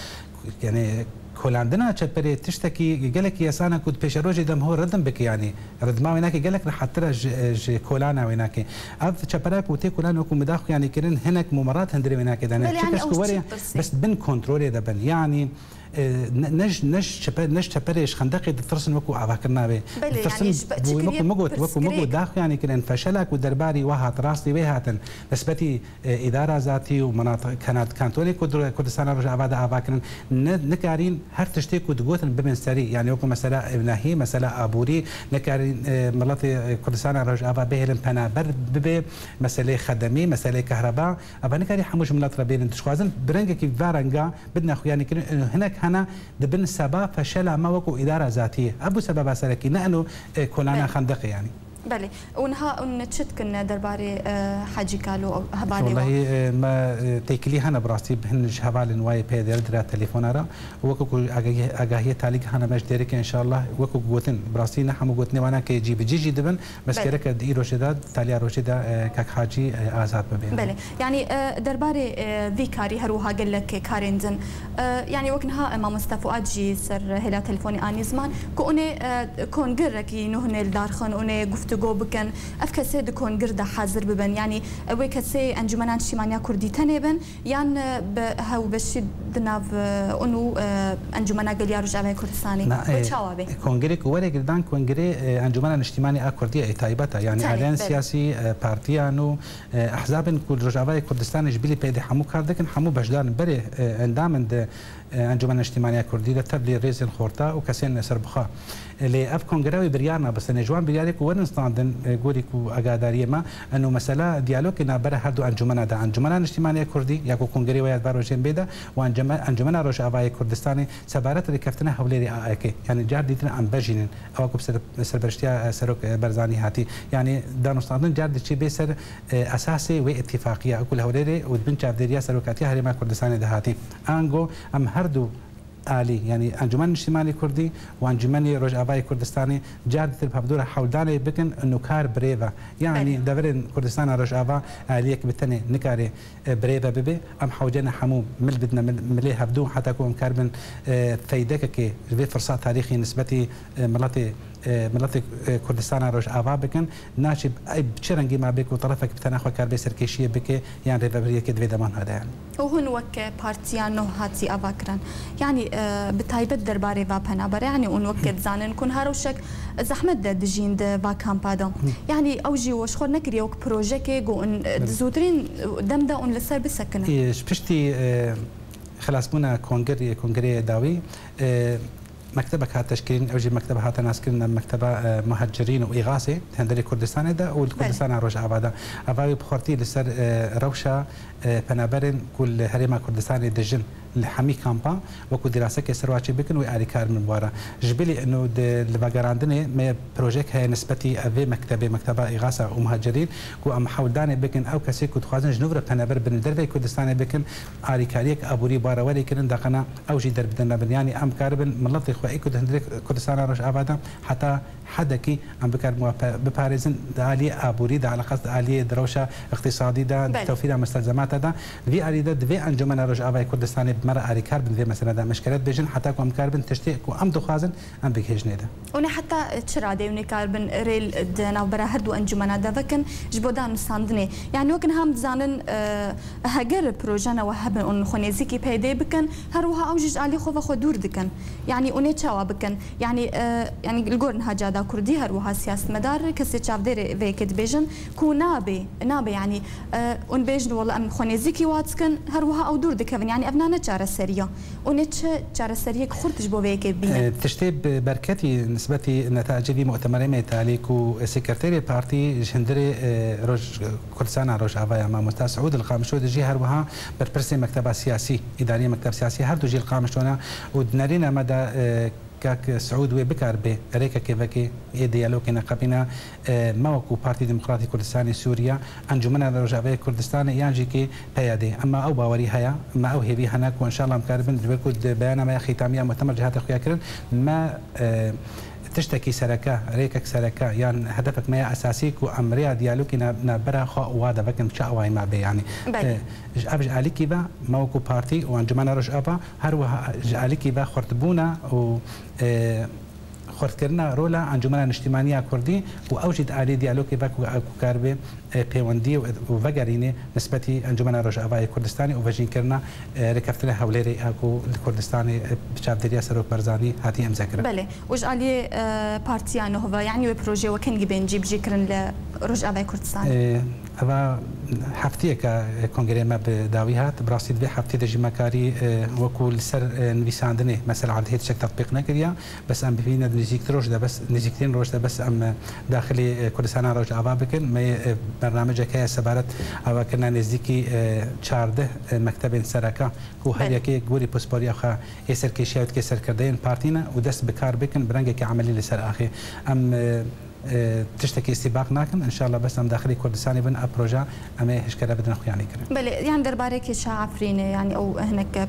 yanî kolandina çeperê tiştekî gelekî yesan e ku di pêşerojê de miho redin bike, yanî redma wênakê gelek rehettir e ji, ji kolana wênakê. Ev çepera ku tê kolan wekû min daxuyanî kirin hinek mumerat hundirê wênakê de hene. Belê, yanî çikas ew ku were çi tirsê? Bes bin kontrolê de bin. Yanî, e, ne, ne ji, ne ji çepe-, ne ji çeperê, ji xendeqê ditirsin wekû avakirina wê. Belê, ditirsin yanî ji be-, wekû çi kiriye min got, wekû min got pirsgirêk? Daxuyanî kirin feşela ku derbarî we hat, rastî wê hatin. Nisbetî e, îdara zatî û minat-, kanat-, kantonê ku di Kurdistana Rojava de ava kirin, ne, nikarîn her tiştê ku digotin bibin serî. Yanî wekû mesela evnehî, mesela aborî, nikarîn, e, miletê, e, Kurdistana Rojava bihêlin penaber bibe, meseleyê xedemî, meseleyê kehreba. Eva nikarî hemû ji milet re bênin. Dişwazin bi rengekî va renga bidine xuyanî kirin. E, hinek hene dibin seba feşela me wekû îdara zatiyê. Ev bû sebeba serekî, ne eno, e, kolana Belê. Xendeqê yanî. Belê. Û niha hûn çi dikin derbarê, e, Hecî Kalo û hevalê wan? Wellahî, e, me, e, têkilî hene bi rastî bi hin ji hevalên wayê pê dêr dira telefona re. Wekî ku agahî-, agahiyê talî hene me ji dêrikê înşallah. Wekî ku gotin, bi rastî ne hemû gotinê wana ke cî bi cî jî dibin. Bes Belê. Gereke di îrojê de, taliya rojê de, e, kak Hacî, e, azad bibe. Belê. Yanî, e, derbarê, e, vî karî her wiha gelek karên din. E, yanî wek niha, e, mamoste Fuad jî ser hêla telefonê anî ziman ku hûn ê, e, kongirekî nû hûn ê li dar xin, hûn ê guftûgo bikin. Ev kesê di kongir de hazir bibin. Yanî, e, wê kesê Encûmena Niştîmaniya Kurdî tenê bin, yan, e, bi hewbeşî di nav, e, hûn û, e, Encûmena Geliya Rojavayê Kurdistanê? Na, wê e, çawa bê? Kongirê ku were girdan, kongirê, e, Encûmena Niştîmanî a Kurdî ê taybet e. Yanî Tenê, aliyên belê. Siyasî, e, partiyan û e, ehzabên ku li Rojavayê Kurdistanê ji bilî pê de hemû kar dikin, hemû beşdar in berê, e, endam in di, e, Encûmena Niştîmaniya Kurdî de tevlî rêzên xorta û kesên serbixwe. E, lê ev kongre wê biryar nabistine. Ji wan biryarê ku werin standin, e, gorî ku agadariyê me, eno mesela diyalogê navbera her du encûmena de, Encûmena Niştîmaniya Kurdî ya ku kongrê wê ya di van rojên bê de û encûme-, Encûmena Rojavayê Kurdistanê sebaret rêkeftina Hewlêrê A E K. Yanî car dîtin em bejînin. Ewa ku bi ser-, serberiştiya, e, Serok, e, Barzanî hatî. Yanî danûstandin car diçî bê ser e, esasê wê îtîfaqiya ku li Hewlêrê û di bin çavdêriya serokatiya Herêma Kurdistanê de hatî. Ango em her du alî, yanî Encûmen Niştîmanî Kurdî û Encûmenê Rojavayê Kurdistanê car dîtir bi hevdû re hewldanê bikin û kar bi rê ve. Yanî Belê. Deverên Kurdistana Rojava aliyek bi tenê nikare, e, bi rê ve bibe. Em hewce ne hemû mil bidine mil, milê hevdû heta ku em karibin, e, feydekekê ji vê firsa tarîxî nisbetî, e, miletê e, miletê, e, Kurdistana Rojava bikin, naçî ey bi çi rengî ma bê ku terefek bi tena xwe kar bê serkêşiyê bike yan rêvebiriyekê di vê deman hade yani. Û hûn wek partiya nû hatî ava kirin. Yani, e, bi taybet derbarê va penabere, yani hûn wek dizanin ku niha rewşek zehmet de dijîn di va kampa de. Hı. Yani ew jî we ji xwe nekiriye wek projekê ku hûn, e, Belê. Di zûtirîn dem de hûn li ser bisekinin. E, ji piştî, e, xilasbûna kongir-, kongreyê dawî, e, mektebek hat teşkîlkirin, ew jî mektebe hate naskirin, mekteba, e, muhacirîn û îxasê di hundirê Kurdistanê de û li Belê. Kurdistana Rojava de. Eva wê bi xurtî li ser, e, rewşa, e, penaberên ku li Herêma Kurdistanê dijin li hemî kampa wekû dîrasekê ser wa çê bikin wê alîkar bin bi wa re. Ji bilî ino di, li vegerandinê me projek heye nisbetî ev vê mektebê, mekteba îxasa û muhacirîn ku em hewldanê bikin ew kesê ku dixwazin ji nû re penaber bin li derveyî Kurdistanê bikin, alîkariyek aborî bi wa re were kirin, deqena ew jî derbidin nebin. Yanî em karibin miletê xwe ê ku di hundirê Kurdistana Rojava de heta hedekî em bikaribin wa pe-, biparêzin di aliyê aborî de, eleqas di aliyê di rewşa iqtîsadî de, di Belê. Tewfîra mustelzemata de. Di vî alî de divê Encûmena Rojavayê Kurdistanê bi me re alîkar bin di vê mesele de. Em eşkere dibêjin heta ku em karibin tiştê ku em dixwazin em bigihêjinê de. Hûn ê heta çi radeyê hûn ê karibin rê di navbera her du encûmena de vekin ji bo danûstandinê? Yani wek niha em dizanin, e, heger projena we hebin û xwe nêzîkî P Y D'ê bikin, her wiha ew jî ji alî xwe ve xwe dûr dikin. Yani hûn ê çawa bikin? Yani, e, yani li gor niha ca da kurdî, her wiha siyasetmedar, kesê çavdêrê vê yekê dibêjin ku nabe, nabe, yanî, e, hûn bêjin, wela em xwe nêzîkî wa dikin, her wiha ew dûr dikevin. Yanî ev nane çareseriya. Hûn ê çi çareseriyek xurt ji bo vê yekê bînin? E, tiştê bi berketî nisbetî netayecê vî mutemerê me talî ku sekreterê partî ji hundirê, e, roj-, Kurdistana Rojava ya mamosta Siûd li Qamişlo dijî, her wiha berpirsê mekteba siyasî, îdariyê mekteb siyasî her du jî li Qamişlo ne û di nerîna me de, e, Kak Siûd wê bikar bê rêkekê vekê ê diyalogê neqebîna, e, me wekû Partî Demokratî Kurdistanê Sûriye, Encûmena Rojavayê Kurdistanê yan jî kê P Y D. Em me ew bawerî heye, me ew hêvî hene ku înşallah em karibin, ji ber ku di beyana me ya xîtamiya mutemer cihata xuya kirin, me, e, tiştekî sereke, rêkek sereke yan hedefek me ya esasî ku em rêya diyalogê nav-, navbera xwe wa de vekin, çi awayî me bê, yanî, Belê. e, ji, ev ji alîkî ve me wekû partî û Encûmena Rojava, her wiha ji alîkî ve xurtbûna û, e, xurtkirina rola Encûmena Niştîmanî ya Kurdî û ew jî di alî diyalogê ve ku, ku karibe, e, pêwendî û, û vegerîne nisbetî Encûmena Rojavayê Kurdistanê û vejînkirina, e, rêkeftina Hewlêrê ya ku li Kurdistanê, e, bi çavdêriya Serok Barzanî hatiye îmzekirin. Belê. Û ji aliyê, e, Partiya Nû ve, yanî wê projeyê we kengî bên cîbicîkirin li Rojavayê Kurdistanê? E, eva heftiyeke, e, kongrê me bi dawî hat. Bi rastî di vê heftiyê de jî me karî, e, wekû li ser, e, nivîsandinê mesela erdhê tiştek tetbîq nekiriye. Bes em bibîne di nêzîktir roj de, bes nêzîktirîn roj de, bes em, e, daxilî, e, Kurdistana Rojava bikin. Me, e, bernamecek heye sebaret avakirina nêzdîkî, e, çardeh, e, mektebên sereke ku her Belê. yekê gorî pisporiya xwe ê serkêşiya wê dike serkirdeyên partî ne û dest bi kar bikin, bi rengekî emelî li ser axê. Em, e, e, tiştekî îstîbaq nakin. Înşallah bes em daxilî Kurdistanê bin, ev proje em ê hişkere bidin xuyanî kirin. Belê, yani derbarê kêşa Efrînê, yani ew hinek, e,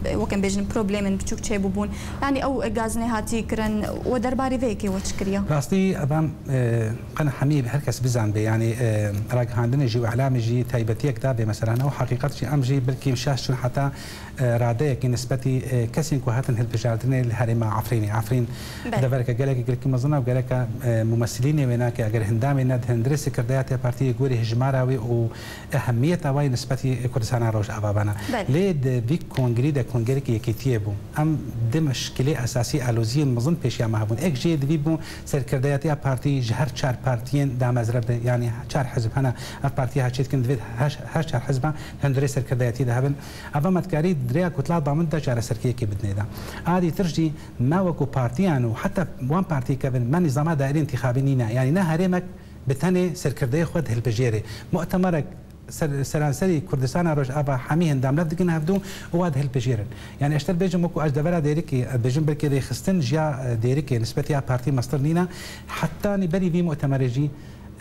wek em bêjin, problemên biçûk çêbûbûn. Yani ew gazinê hatî kirin, we derbarê vê yekê we çi kiriye? Rastî, ev em, e, qen hemî her kes bizanbe, yani, e, ragihandinê jî û îlamê jî taybetiyek dabe, mesela, ew heqîqet jî em jî belkî şaş çûn heta e, radeyekî nisbetî, e, kesên ku hatin hilbijartinê li herêma Efrînê. Efrîn Belê. devereke gelekî, gelekî mezin e û gereke, e, mumesilînê wê nake, eger hindamê ne di hundirê sekirdeyatê partiyê gorî hijmara wê û ehemmiyeta wê nisbetî Kurdistana Rojava bana. Belê. Lê di vî kongrî de kongerekî yekîtiyê bû. Em di mişkilê esasî aloziyên mezin pêşiya me hebûn. Ek jê di vî bû serkirdeyatiya partî ji her çar partiyên damezre be, yanî çar hizb hene. Ev partiya ha çêdikin divê her, her çar hizba hundirê serkirdeyatî de hebin. Eva me dikarî di rêya kutla damûn de çareserkiyekê bidinê de. A dîtir jî me wekû partiyan û heta wan partî kevin me nîzama daîrê întîxabî nîne. Yanî ne herêmek bi tenê serkirdeyê xwe dihilbijêrê. Mu'temerek ser-, seranserî Kurdistana Rojava hemî hindamlev dikin hevdû û wa dihilbijêrin. Yanî ez ji te bêjim wekû ez devera Dêrikê, ez bêjim belkê rêxistin ji ya, e, Dêrikê nisbetî ya partî mestir nîne. Hetanî berî vî mu'temerê jî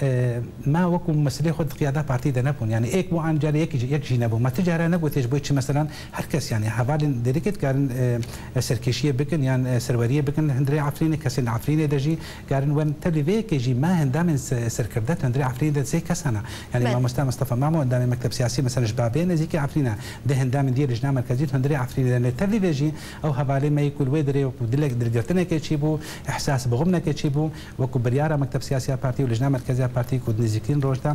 E, me wekû meselê xwe di qiyada partî de nebûn. Yani êk bû an carê yek, yek jî nebû. Me ti cara negotiye ji bo çi, meselan her kes, yani hevalên Dêrikê dikarin, e, e, serkêşiyê bikin yan, e, serweriyê bikin hundirê Efrînê, kesên Efrînê de jî karin wen tevlî vê yekê jî me hindamên se-, serkirde hundirê Efrînê de sê kes hene. Yani Belê. Mamoste Mustafa Mamo, endamê mekteb siyasî, mesela ji babê nêzîkî Efrîn e. Di hindamên diyê lijna merkezî hundirê Efrînê de ne. Tevlî vê jî ew hevalê me yê ku li wê derê wekû dilek dilgirtinekê çîbû, ihsas bixumnekê çîbû. Wekû biryara Mekteb Siyasî ya Partî û Lijna Merkezî ya Partî ku di nêzîkîn roj de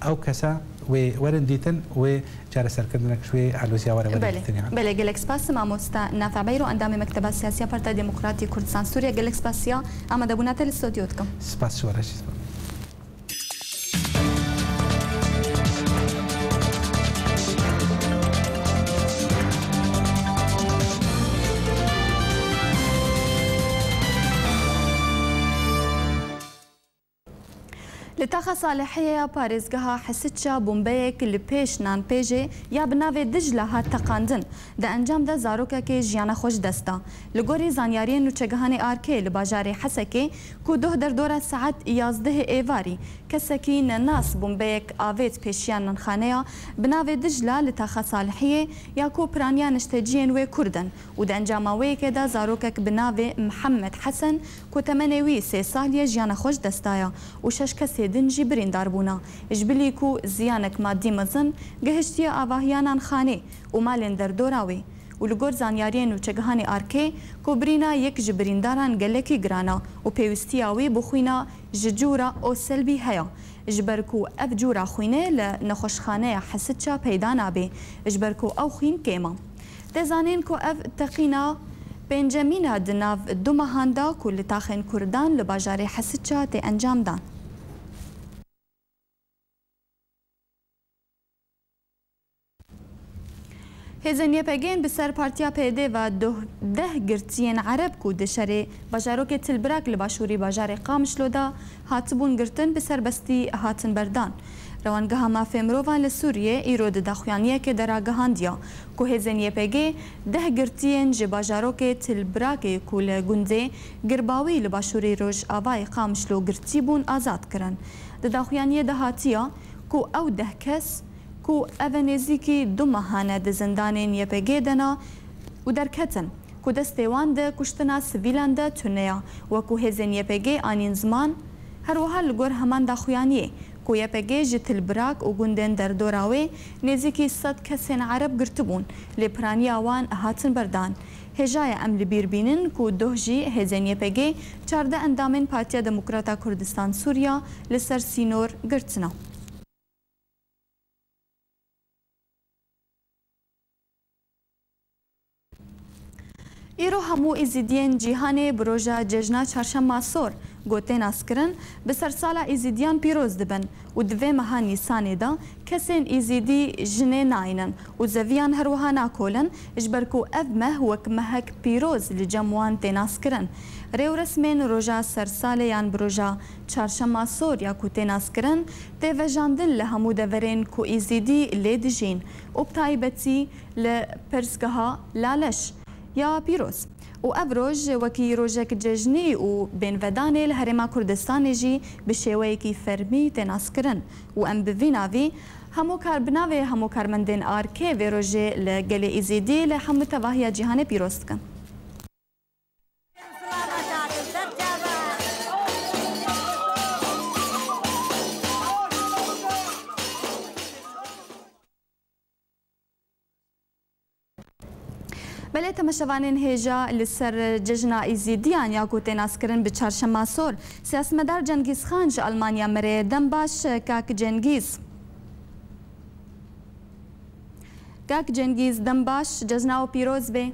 ew kesa wê werin dîtin, wê çareserkirinek ji wê aloziya were werin Belê. dîtin, yani. Belê, gelek spas, mamoste Nafi Beyro, endamê Mekteba Siyasî ya Partiya Demokratî Kurdistan Sûriye, gelek spasiya amadebûna te li stûdyo dikim. Spas ji we re jî. Li taxa Salihiyê ya parêzgeha Hesitça bombeyek li pêş nanpêjê ya bi navê Dijla hat teqandin. Di encam de zarokekê jiyana xwe ji dest da. Li gorî zanyariyên nûçegihanê Arkê li bajarê Hesekê ku doh derdora saet yazdehê êvarî kesekî nenas bombeyek avêt pêşiya nanxaneya bi navê Dijla li taxa Salihiyê ya ku piraniya nişteciyên wê Kurd in û di encama wê yekê de zarokek bi navê Mihemed Hesen ku temenê wî sê sal ye jiyana xwe ji dest daya û şeş kesê din jî birîndar bûne. Ji bilî ku ziyanek madî mezin gihiştiye avahiya nanxanê û malên derdora wê û li gor zanyariyên nûçegihanê Arkê ku birîna yek ji birîndaran gelekî giran e û pêwîstiya wî bi xwîna ji cûra O selbî heye, ji ber ku ev cûra xwînê li nexweşxaneya Hesitça peyda nabe, ji ber ku ew xwîn kêm e. Tê zanîn ku ev teqîna Pêncemîn e di nav du mehan de ku li taxên Kurdan li bajarê Hesiça tê encamdan. Hêzên Y P G'ên bi ser Partiya P D ve duh-, deh girtiyên Ereb ku di şerê bajarokê Tilbirak li başûrî bajarê Qamişlo de hatibûn girtin, bi serbestî hatin berdan. Rewangeha Mafê Mirovan li Sûriyê îro di daxuyaniyekê de ragihandiya ku hêzên Y P G deh girtiyên ji bajarokê Tilbirakê ku li gundê Girbawî li başûrê rojavayê Qamişlo girtî bûn, azad kirin. Di daxuyaniyê de hatiye ku ew deh kes ku ev e nêzîkî du mehan e di zindanên Y P G de ne û derketin, ku destê wan di kuştina sivîlan de tune ye, wekû hêzên Y P G anîn ziman. Her wiha li gor heman daxuyaniyê ku Y P G ji Tilbirak û gundên derdora wê nêzîkî sed kesên Ereb girtibûn, lê piraniya wan hatin berdan. Hêja ye em li bîr bînin ku doh jî hêzên Y P G çardeh endamên Partiya Demokrata Kurdistan Sûriya li ser sînor girtine. Îro hemû Êzîdiyên cîhanê bi roja cejna Çarşema Sor, ku tê naskirin, bi sersala Êzîdiyan pîroz dibin û di vê meha Nîsanê de kesên Êzîdî jinê nayînin û zeviyan her wiha nakolin, ji ber ku ev meh wek mehek pîroz li cem wan tê naskirin. Rêwresmên roja sersalê yan bi roja Çarşema Sor ya ku tê naskirin, tê vejandin li hemû deverên ku Êzîdî lê dijîn û bi taybetî li pirsgeha Laleş ya pîroz. Û ev roj wekî rojek cejnî û bênvedanê li Herêma Kurdistanê jî bi şêweyekî fermî tê naskirin û em bi vî navî hemû kar-, bi navê hemû karmendên arkê vê rojê li gelê Êzîdî li hemû tevahiya cîhanê pîroz dikin. Belê, temaşevanên hêja, li ser cejna Îzîdiyan ya ku tê naskirin bi Çarşema Sor, siyasetmedar Cengîz Xan ji Almanya me re ye. Dem baş, kak Cengîz. Kak Cengîz, dem baş, cejna we pîroz be.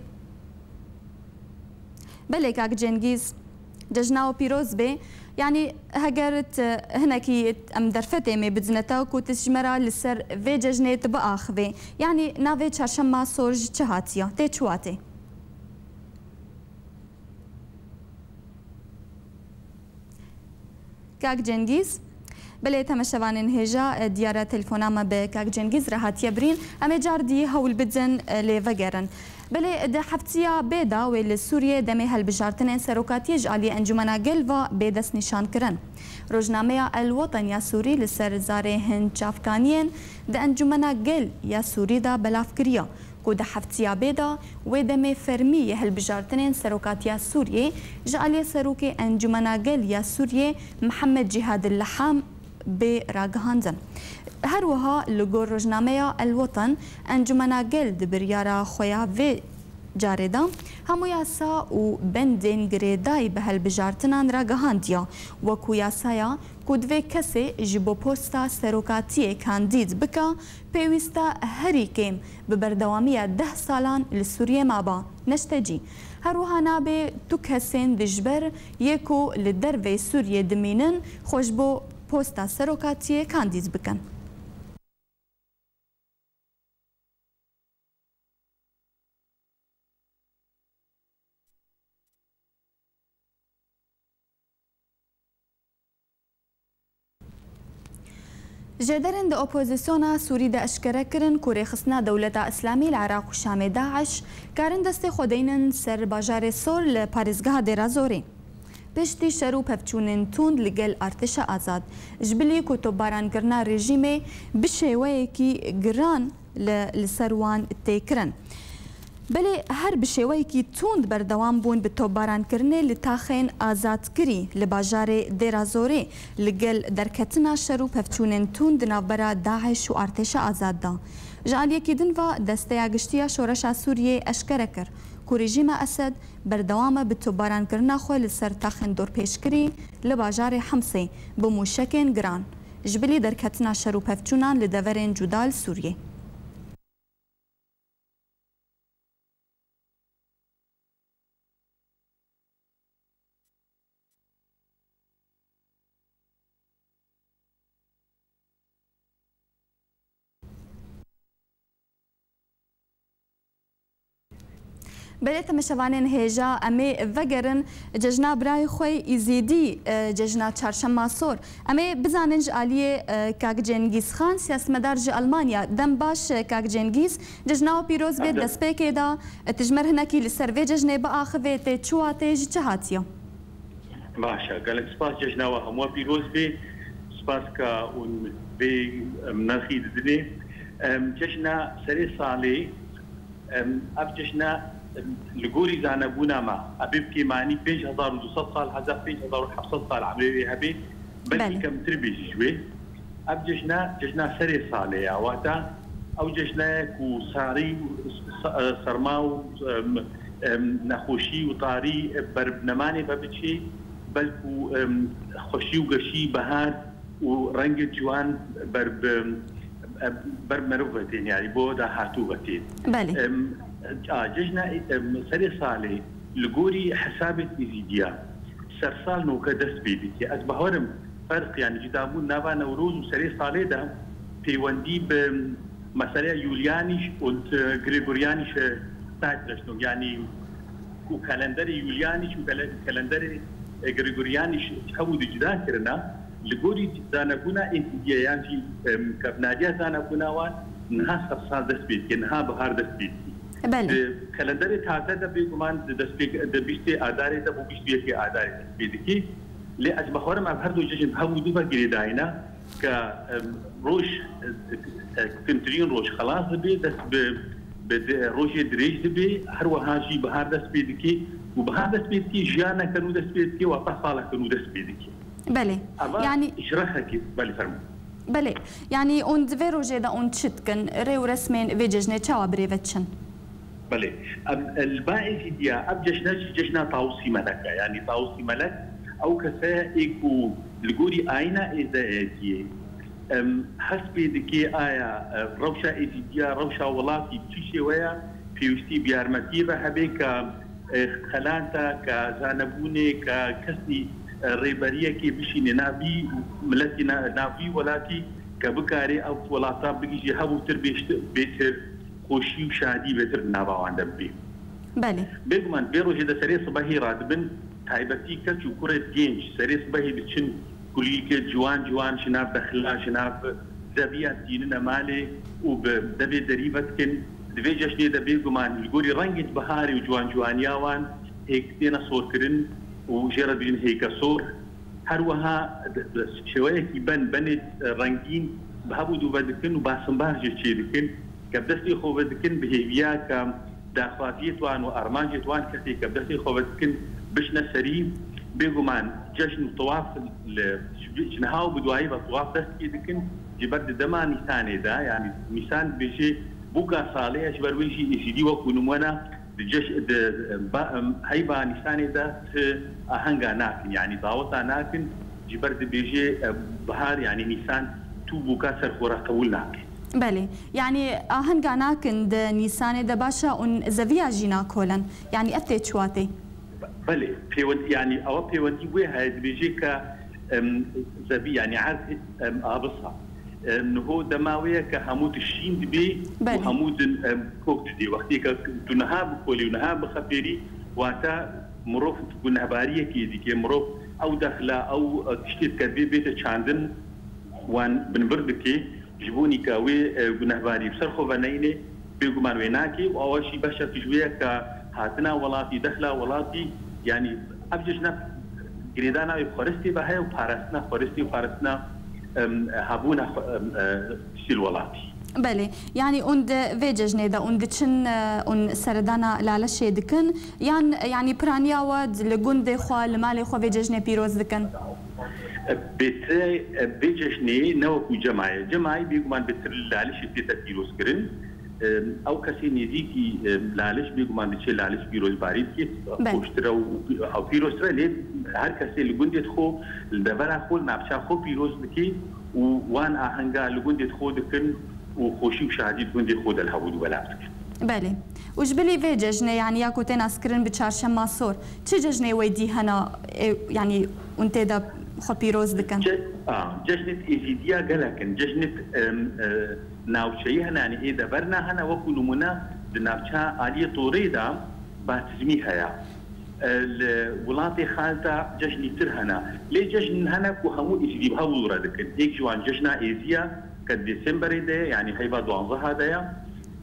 Belê kak Cengîz, cejna we pîroz be. Yanî heger tu hinekî em derfetê me bidine te ku tu ji me re li ser vê cejnê tu biaxivê. Yanî navê Çarşema Sor ji çi hatiye? Tê çi watê? Kak Cengîz. Belê, temaşevanên hêja, e, diyar e telefona me bi Kak Cengîz re hatiye birîn. Em ê car dî hewl bidin, e, lê vegerin. Belê, di heftiya bê de wê li Sûriyê demê hilbijartinên serokatiyê ji aliyê Encûmena Gel ve bê destnîşankirin. Rojnameya El Weten ya Sûrî li ser zarê hin çavkaniyên di Encûmena Gel ya Sûrî de belav kiriye ku di heftiya bê de wê demê fermî yê hilbijartinên serokatiya Sûriyê ji aliyê Serokê Encûmena Gel ya Sûriyê Mihemed Cîhadil Liham bê ragihandin. Her wiha li gor rojnameya El Weten, Encûmena Gel di biryara xwe ya vê carê de hemû yasa û bendên girêdayî bi hilbijartinan ragihandiye, wekû yasaya ku divê kesê ji bo posta serokatiyê kandîd bike, pêwîst e herî kêm bi berdewamiya deh salan li Sûriyê mabe, neşte cî. Her wiha nabe tu kesên dijber yê ku li derveyê Sûriyê dimînin, xwe ji bo posta serokatiyê kandîd bikin. Jêderên di opozisyona Sûrî de eşkere kirin ku rêxistina Dewleta Îslamî li Iraq û Şamê, DAIŞ, karin destê xwe deynin ser bajarê Sor li parêzgeha Dêra Zorê. Piştî şer û pevçûnên tund li gel artêşa azad, ji bilî ku topbarankirina rejîmê bi şêweyekî giran li, li ser wan tê kirin. Belê her bi şêweyekî tund berdewam bûn bi topbarankirinê li taxên azadkirî li bajarê Dêra Zorê li gel derketina şer û pevçûnên tund di navbera DAIŞ û artêşa azad de. Ji aliyekî din ve Desteya Giştî ya Şoreşa Sûriyê eşkere kir ku rejîma Esed berdewam e bi topbarankirina xwe li ser taxên dorpêçkirî li bajarê Himsê bi mûşekên giran, ji bilî derketina şer û pevçûnan li deverên cuda li Sûriyê. Belê, temeşevanên hêja, em ê vegerin cejna birayê xwe yê Îzîdî, e, cejna Çarşema Sor. Em ê bizanin ji aliyê, e, kak Cengîz Xan, siyasetmedar ji Almanya. Dem baş, e, kak Cengîz, cejna we pîroz bê. Destpêkê de, e, tu ji me re hinekî li ser vê cejnê biaxivê, tê çi watê, ji çi hatiye? Baş e, gelek spas, cejna we hemû pîroz bê. Spas ka hûn vê, em, nerxî didinê. Em, cejna serê salê, em, ev cejna, em, li gorî zanebûna me, ev ê bi kêmanî pênc hezar û du sed sal, hezar pênc hezar û heft sed sal emrê wê hebe, belkî Belê. kemtir bê jî ji wê. Ev cejna, cejna serê salê ya, wata ew cejna ye ku sarî û sa-, serma û, em, em, nexweşî û tarî ber nemanê ve biçê, belkû, em, xweşî û geşî, behar û rengê ciwan ber bi, em, ber meriv ve tên, yanî bo dahatû ve tên. Belê. Em, a, cejna, em, serê salê li gorî hesabê Êzîdiya sersal noke dest pê dike. Ez bawerim ferq, yanî cudabûn nava Newroz û serê salê de peywendî bi meseleya Julianîş û Gregorianîş, e, Zeitrechnung, yanî ku kalenderê Julianîş û kale-, kalenderê, e, Gregorianîş ji hemû de cuda kirine, li gorî zanebûna Êzîdiya yan jî, em, kevnariya zanebûna wan niha sersal dest pê dike, niha bihar dest pê dike. Belê. Di kalenderê taze de bêguman di destpêk-, di bîstê Adarê de bo bîst û yekê Adarê dest pê dike. Lê ez bawerim ev her du cejn hemû du ve girêdayî ne ke, em, roj, e, e, kintirîn roj xelas dibe, dest bi, bi di-, rojê dirêj dibe, her wiha jî bihar dest pê dike û bihar dest pê dike, jiyana ke nû dest pê dike, wata sala ke nû dest pê dike. Belê. Eva Yanî ji rexekî, belê, fermo. Belê. Yanî hûn di vê rojê de hûn çi dikin? Rê û resmên vê cejnê çawa bi rê ve diçin? Belê. Em, li ba Êzîdiya ev cejne jî cejna Tawusî Melek e. Yanî Tawusî Melek ew kese ê ku li gorî ayîna Êzediyê, em, hest pê dike aya, e, rewşa Êzîdiya, rewşa welatî bi çi şêwe ye, pêwîstî bi yarmetiyê ve hebe ke, e, xelata, ke zanebûnê, ke kesî, e, rêberiyekê bişîne navî miletî, na-, navî welatî, ke bikare ev welata bigihîje hebûtir bêştir, bêtir xweşî û şadî bêtir di nava wan de bibe. Belê. Bêguman vê rojê de serê sibehê radibin, taybetî keç û kurê genc serê sibehê diçin kulîlkê ciwan ciwan ji nav dexla, ji nav zeviya dînine malê û bi devê derî vedikin. Di vê cejnê de bêguman li gorî rengê biharê û ciwan ciwaniya wan hêk têne sorkirin û jê re dibêjin hêke sor. Her wiha di, di şêweyekî ben, benê, e, rengîn bi hev û du ve dikin û basinbar jê çê dikin. Ke bi destê xwe ve dikin, bi hêviya ke daxwaziyê wan û armancê wan kesê ke bi destê xwe ve dikin, bişne serî. Bêguman cejn û tewaf li, ji, ji niha û bi duayî ve tewaf dest pê dikin. Ji ber di dema Nîsanê de, yanî Nîsan dibêje bûka salê ye, ji ber wê jî Êzîdî wekû nimûne di ceş-, di, ba-, heyva Nîsanê de ti ahenga nakin, yanî daweta nakin, ji ber dibêje, e, bihar, yanî Nîsan tu bûka ser xwe re qebûl nake. Belê, yanî ahenga nakin di Nîsanê de, baş e, û zeviya jî nakolin. Yanî ev tê çi watê? Belê, pêwend-, yanî ewa pêwendî wê heye, dibêje ke, em, zevî, yanî erd, em, abisa. E, niho dema wê ye ke hemû tu şîn dibê û Belê. hemû din, em, kok didê. Wextê ke tu niha bikolî û niha bixepêrî, wata mirov gunehbariyekê dike. Mirov ew dexla, ew, e, tiştê dike bê bête çandin, wan binvir dike. Ji bo nîka wê, e, gunehbarî bi ser xwe veneyne, bêguman wê nake û awa jî beşek ji wê ye ke hatina welatî, dexla welatî, yanî ev cejne girêdana wê xweristê ve heye û parastina xweristê û parastina, em, hebûna xwe, em, e, tiştê li welatî. Belê. Yanî hûn di vê cejnê de hûn diçin, e, hûn seredana Laleşê dikin? Yan, e, yanî piraniya we li gundê xwe, li malê xwe vê cejnê pîroz dikin? E, bêtir, e, vê cejnê ne wekû cema ye. Cema ye bêguman bêtir li Laleşê tête pîrozkirin. E, ew kesê nêzîkî, e, Laleş bêguman diçe Laleş pîrozbarî dike. Belê. Xweştir e û, ew pîroztir e, lê her kesê li gundê xwe, li devera xwe, li navça xwe pîroz dike û wan ahenga li gundê xwe dikin û xweşî û şadî di gundê xwe de li hevû di belav dikin. Belê. Û ji bilî vê cejnê, yanî ya ku tê naskirin bi Çarşema Sor, çi cejnê weydî hene, e, yanî hûn tê de xwe pîroz dikin? Ce-, a, cejnê Êzîdiya gelek in. Cejnê, em, e, navçeyî hene, yanî ê deverna hene, wekû nimûne di navça Aliyê Torê de, Romatizmî heye. E, li welatê xalta cejnî tir hene. Lê cejn hene ku hemû êzidî bi hev û re dikin. Yek ji wan cejna êzî ye, ke di Dêsemberê de ye, yanî heyva duanzeha de ye.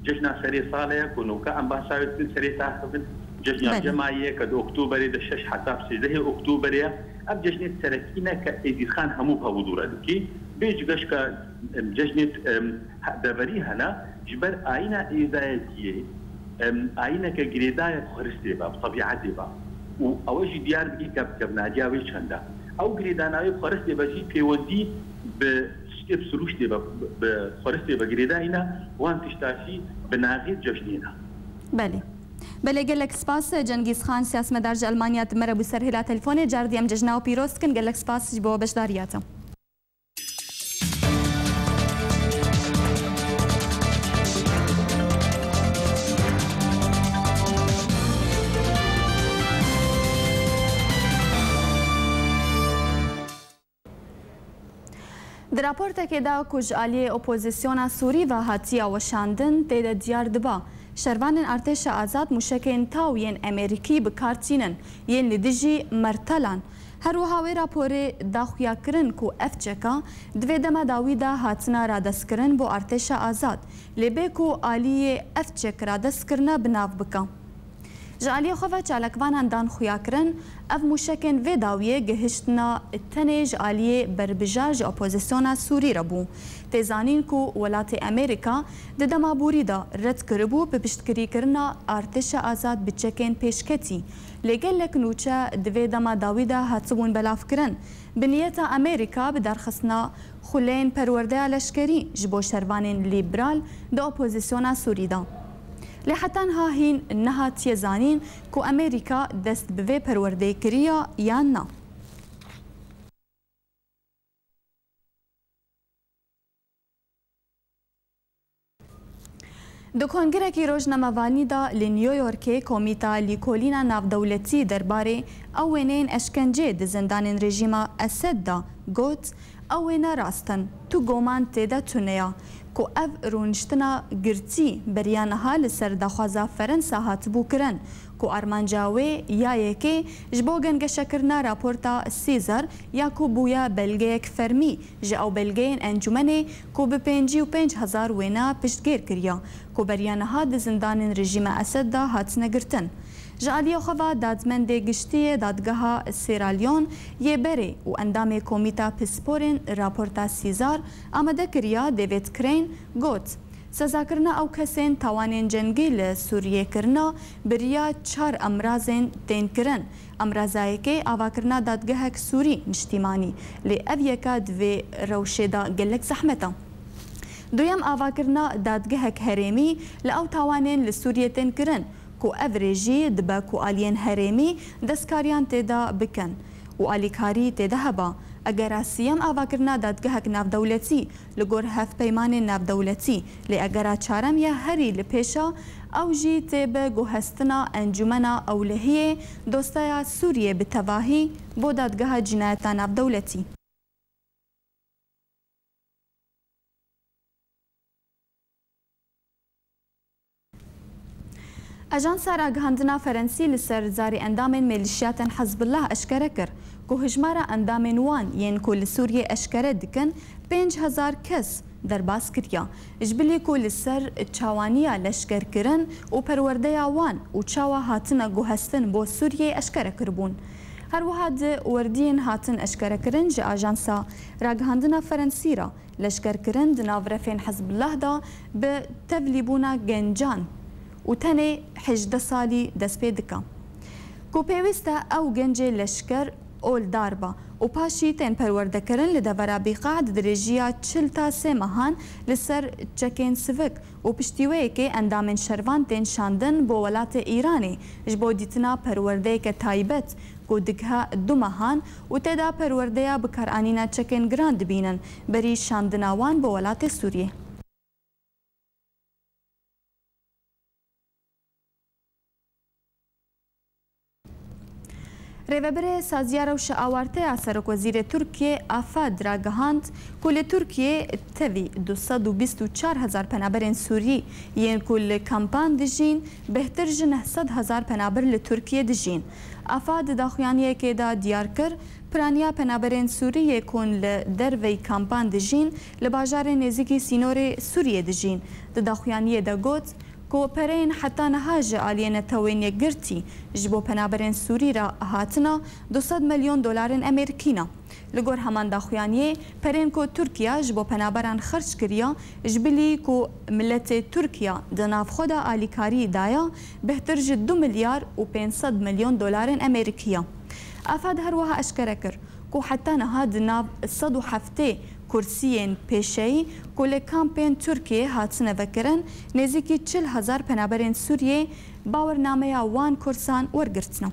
Cejna serê salê ye, ku noka em behsa wê dikin, serê taxivin. Cejna Belê. Cemayê ye, ke di Oktoberê de şeş heta sêzdehê Oktoberê ye. Ev cejnê serekî ne, ke êzîdxan hemû bi hev û re dikî. Bê cî geşka, em, cejnê, em, he-, deverî hene, ji ber ayîna êzayetiyê, em, ayîneke girêdayê bi xweristê ve, bi tebîetê ve. Û ew jî diyar dike ke bi kevnariya wê çend e. Ew girêdana wê bi xweristê ve jî pêwendî bi tiştê bi sirûştê ve, bi, bi xweristê ve girêdayî ne, wan tişta jî bi navê cejnê ne. Belê. Belê, gelek spas. Cengîz Xan, siyasetmedar ji Elmanya, di me re bû ser hêla telefonê. Cardî em cejna we pîroz dikin. Gelek spas ji bo beşdariya te. Di raportekê de ku ji aliyê opozisyona Sûrî ve hatiye weşandin, tê de diyar dibe, şervanên Artêşa Azad mûşekên taw yên Amerîkî bi kar tînin, yên li dijî mertelan. Her wiha wê raporê da xuyakirin ku ev çeka di vê dema dawî de hatine radestkirin bo Artêşa Azad, lê bê ku aliyê ev çek radestkirine bi nav bike. Ji aliyê xwe ve çalakvanan dan xuyakirin, ev mûşekên vê dawiyê gihiştina tenê ji aliyê berbijar ji opozisyona Sûrî re bû. Tê zanîn ku welatê Amerîka di dema borî de red kiribû bi piştgirîkirina Artêşa Azad bi çekên pêşketî. Lê gelek nûçe di vê dema dawî de hatibûn belavkirin, bi niyeta Amerîka bi derxistina xuleyên perwerdeya leşkerî ji bo şervanên lîberal di opozisyona Sûrî de. Lê heta niha hîn nehatiye zanîn ku Amerîka dest bi vê perwerdeyê kiriye yan na. Di kongrekî rojnamevanî de li New Yorkê Komîta Lîkolîna Navdewletî derbarê ew wêneyên eşkenceyê di zindanên rejîma Esed de got, ew wêne rast in, tu goman tê de tune ye, ku ev rûniştina girtî beriya niha li ser daxwaza Ferensa hatibû kirin, ku armanca wê ya yekê ji bo gengeşekirina raporta Caesar ya ku bûye belgeyek fermî ji ew belgeyên encûmenê ku bi pêncî û pênc hezar wêne piştgêr kiriye ku beriya niha di zindanên rejîma Esed de hatine girtin. Ji aliyê xwe ve dadmendê giştî yê dadgeha Sierra Leone yê berê û endamê Komîta Pisporên Raporta Caesar amade kiriya David Crane got, Sezakirina ew kesên tawanên cengî li Sûriyê kirine bi riya çar emrazên tên kirin. Emraza yekê avakirina dadgehek Sûrî niştîmanî, lê ev yeka di vê rewşê de gelek zehmet e. Duyem avakirina dadgehek herêmî li ew tawanên li Sûriyê tên kirin, ku ev rê jî dibe ku aliyên herêmî destkariyan tê de bikin û alîkarî tê de heba. Egera siyem avakirina dadgehek navdewletî li gor hevpeymanên navdewletî, lê egera çarem ya herî li pêşa, ew jî tê bi guhestina Encûmena Ewlehiyê Dostaya Sûriyê bi tevahî bo Dadgeha Cînayeta Navdewletî. Ajansa Ragihandina Ferensî li ser zarê endamên mêlîşiyatên Hizbullah eşkere kir ku hijmara endamên wan yên ku li Sûriyê eşkere dikin pênc hezar kes derbas kiriye, ji bilî ku li ser çawaniya leşkerkirin û perwerdeya wan û çawa hatine guhestin bo Sûriyê eşkere kiribûn. Her wiha di werdiyên hatin eşkerekirin ji Ajansa Ragihandina Ferensî re, leşkerkirin di nav refên Hizbullah de bi tevlîbûna gencan û tenê hejdeh salî dest pê dike. Ku pêwîst e ew gencê leşker oldar be û paşî tên perwerdekirin li devera Bîqa di dirêjiya çil ta sê mehan li ser çekên sivik û piştî wê yekê endamên şervan tên şandin bo welatê Îranê ji bo dîtina perwerdeyeke taybet ku digiha du mehan û tê de perwerdeya bikaranîna çekên giran dibînin berî şandina wan bo welatê Sûriyê. Rêvebirê Saziya Rewşa Awarteya Serokwezîrê Tirkiyê Afad ragihand ku li Tirkiyê tevî du sed û bîst û çar hezar penaberên Sûrî yên ku li kampan dijîn, bêhtir ji neh sed hezar penaber li Tirkiyê dijîn. Afad di daxuyaniyekê de diyar kir, piraniya penaberên Sûrî yê ku li derveyî kampan dijîn, li bajarên nêzîkî sînorê Sûriyê dijîn. Di daxuyaniyê de got, ku pereyên heta niha ji aliyê Netewên Yekgirtî ji bo penaberên Sûrî re hatina du sed milyon dolarên Amerîkî ne. Li gor heman daxuyaniyê, perên ku Tirkiye ji bo penaberan xerc kiriye, ji bilî ku miletê Tirkiye di nav xwe de alîkarî daye, bêhtir ji du milyar û pênc sed milyon dolarên Amerîkî ye. Afad her wiha eşkere kir, ku heta niha di nav sed û heftê kursiyên pêşeyî ku li kampên Tirkiyê hatine vekirin, nêzîkî çil hezar penaberên Sûriyê bawernameya wan kursan wergirtine.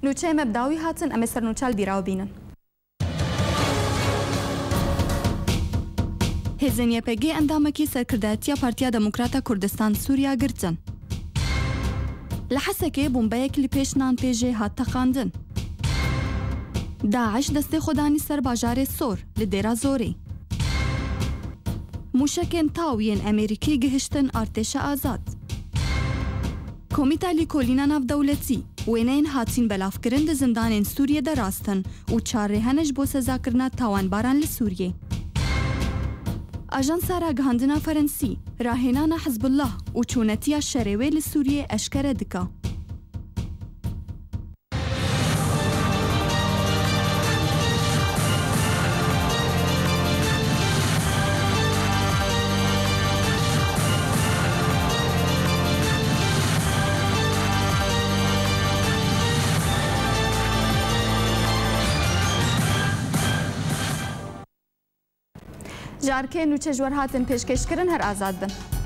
Nûçeyê me bi dawî hatin, em ê ser nûçe li bîra bînin. Hêzên Y P G endamekî serkirdayetiya Partiya Demokrata Kurdistan Sûriya girtin. Li Hesekê bombeyek li pêş nan pêjê hat teqandin. DAIŞ destê xwe danî ser bajarê Sor li Dêra Zorê. Mûşekên taw yên Amerîkî gihiştin artêşa azad. Komîta Lîkolîna Navdewletî wêneyên hatîn belavkirin di zindanên Sûriyê de rastin û çar rê hene ji bo sezakirina tawanbaran li Sûriyê. Ajansa Ragihandina Ferensî rahênana Hizbullah û çûnetiya şerê wê li Sûriyê eşkere dike. Ji arkê nûçe ji we re hatin pêşkêşkirin, her azad bin.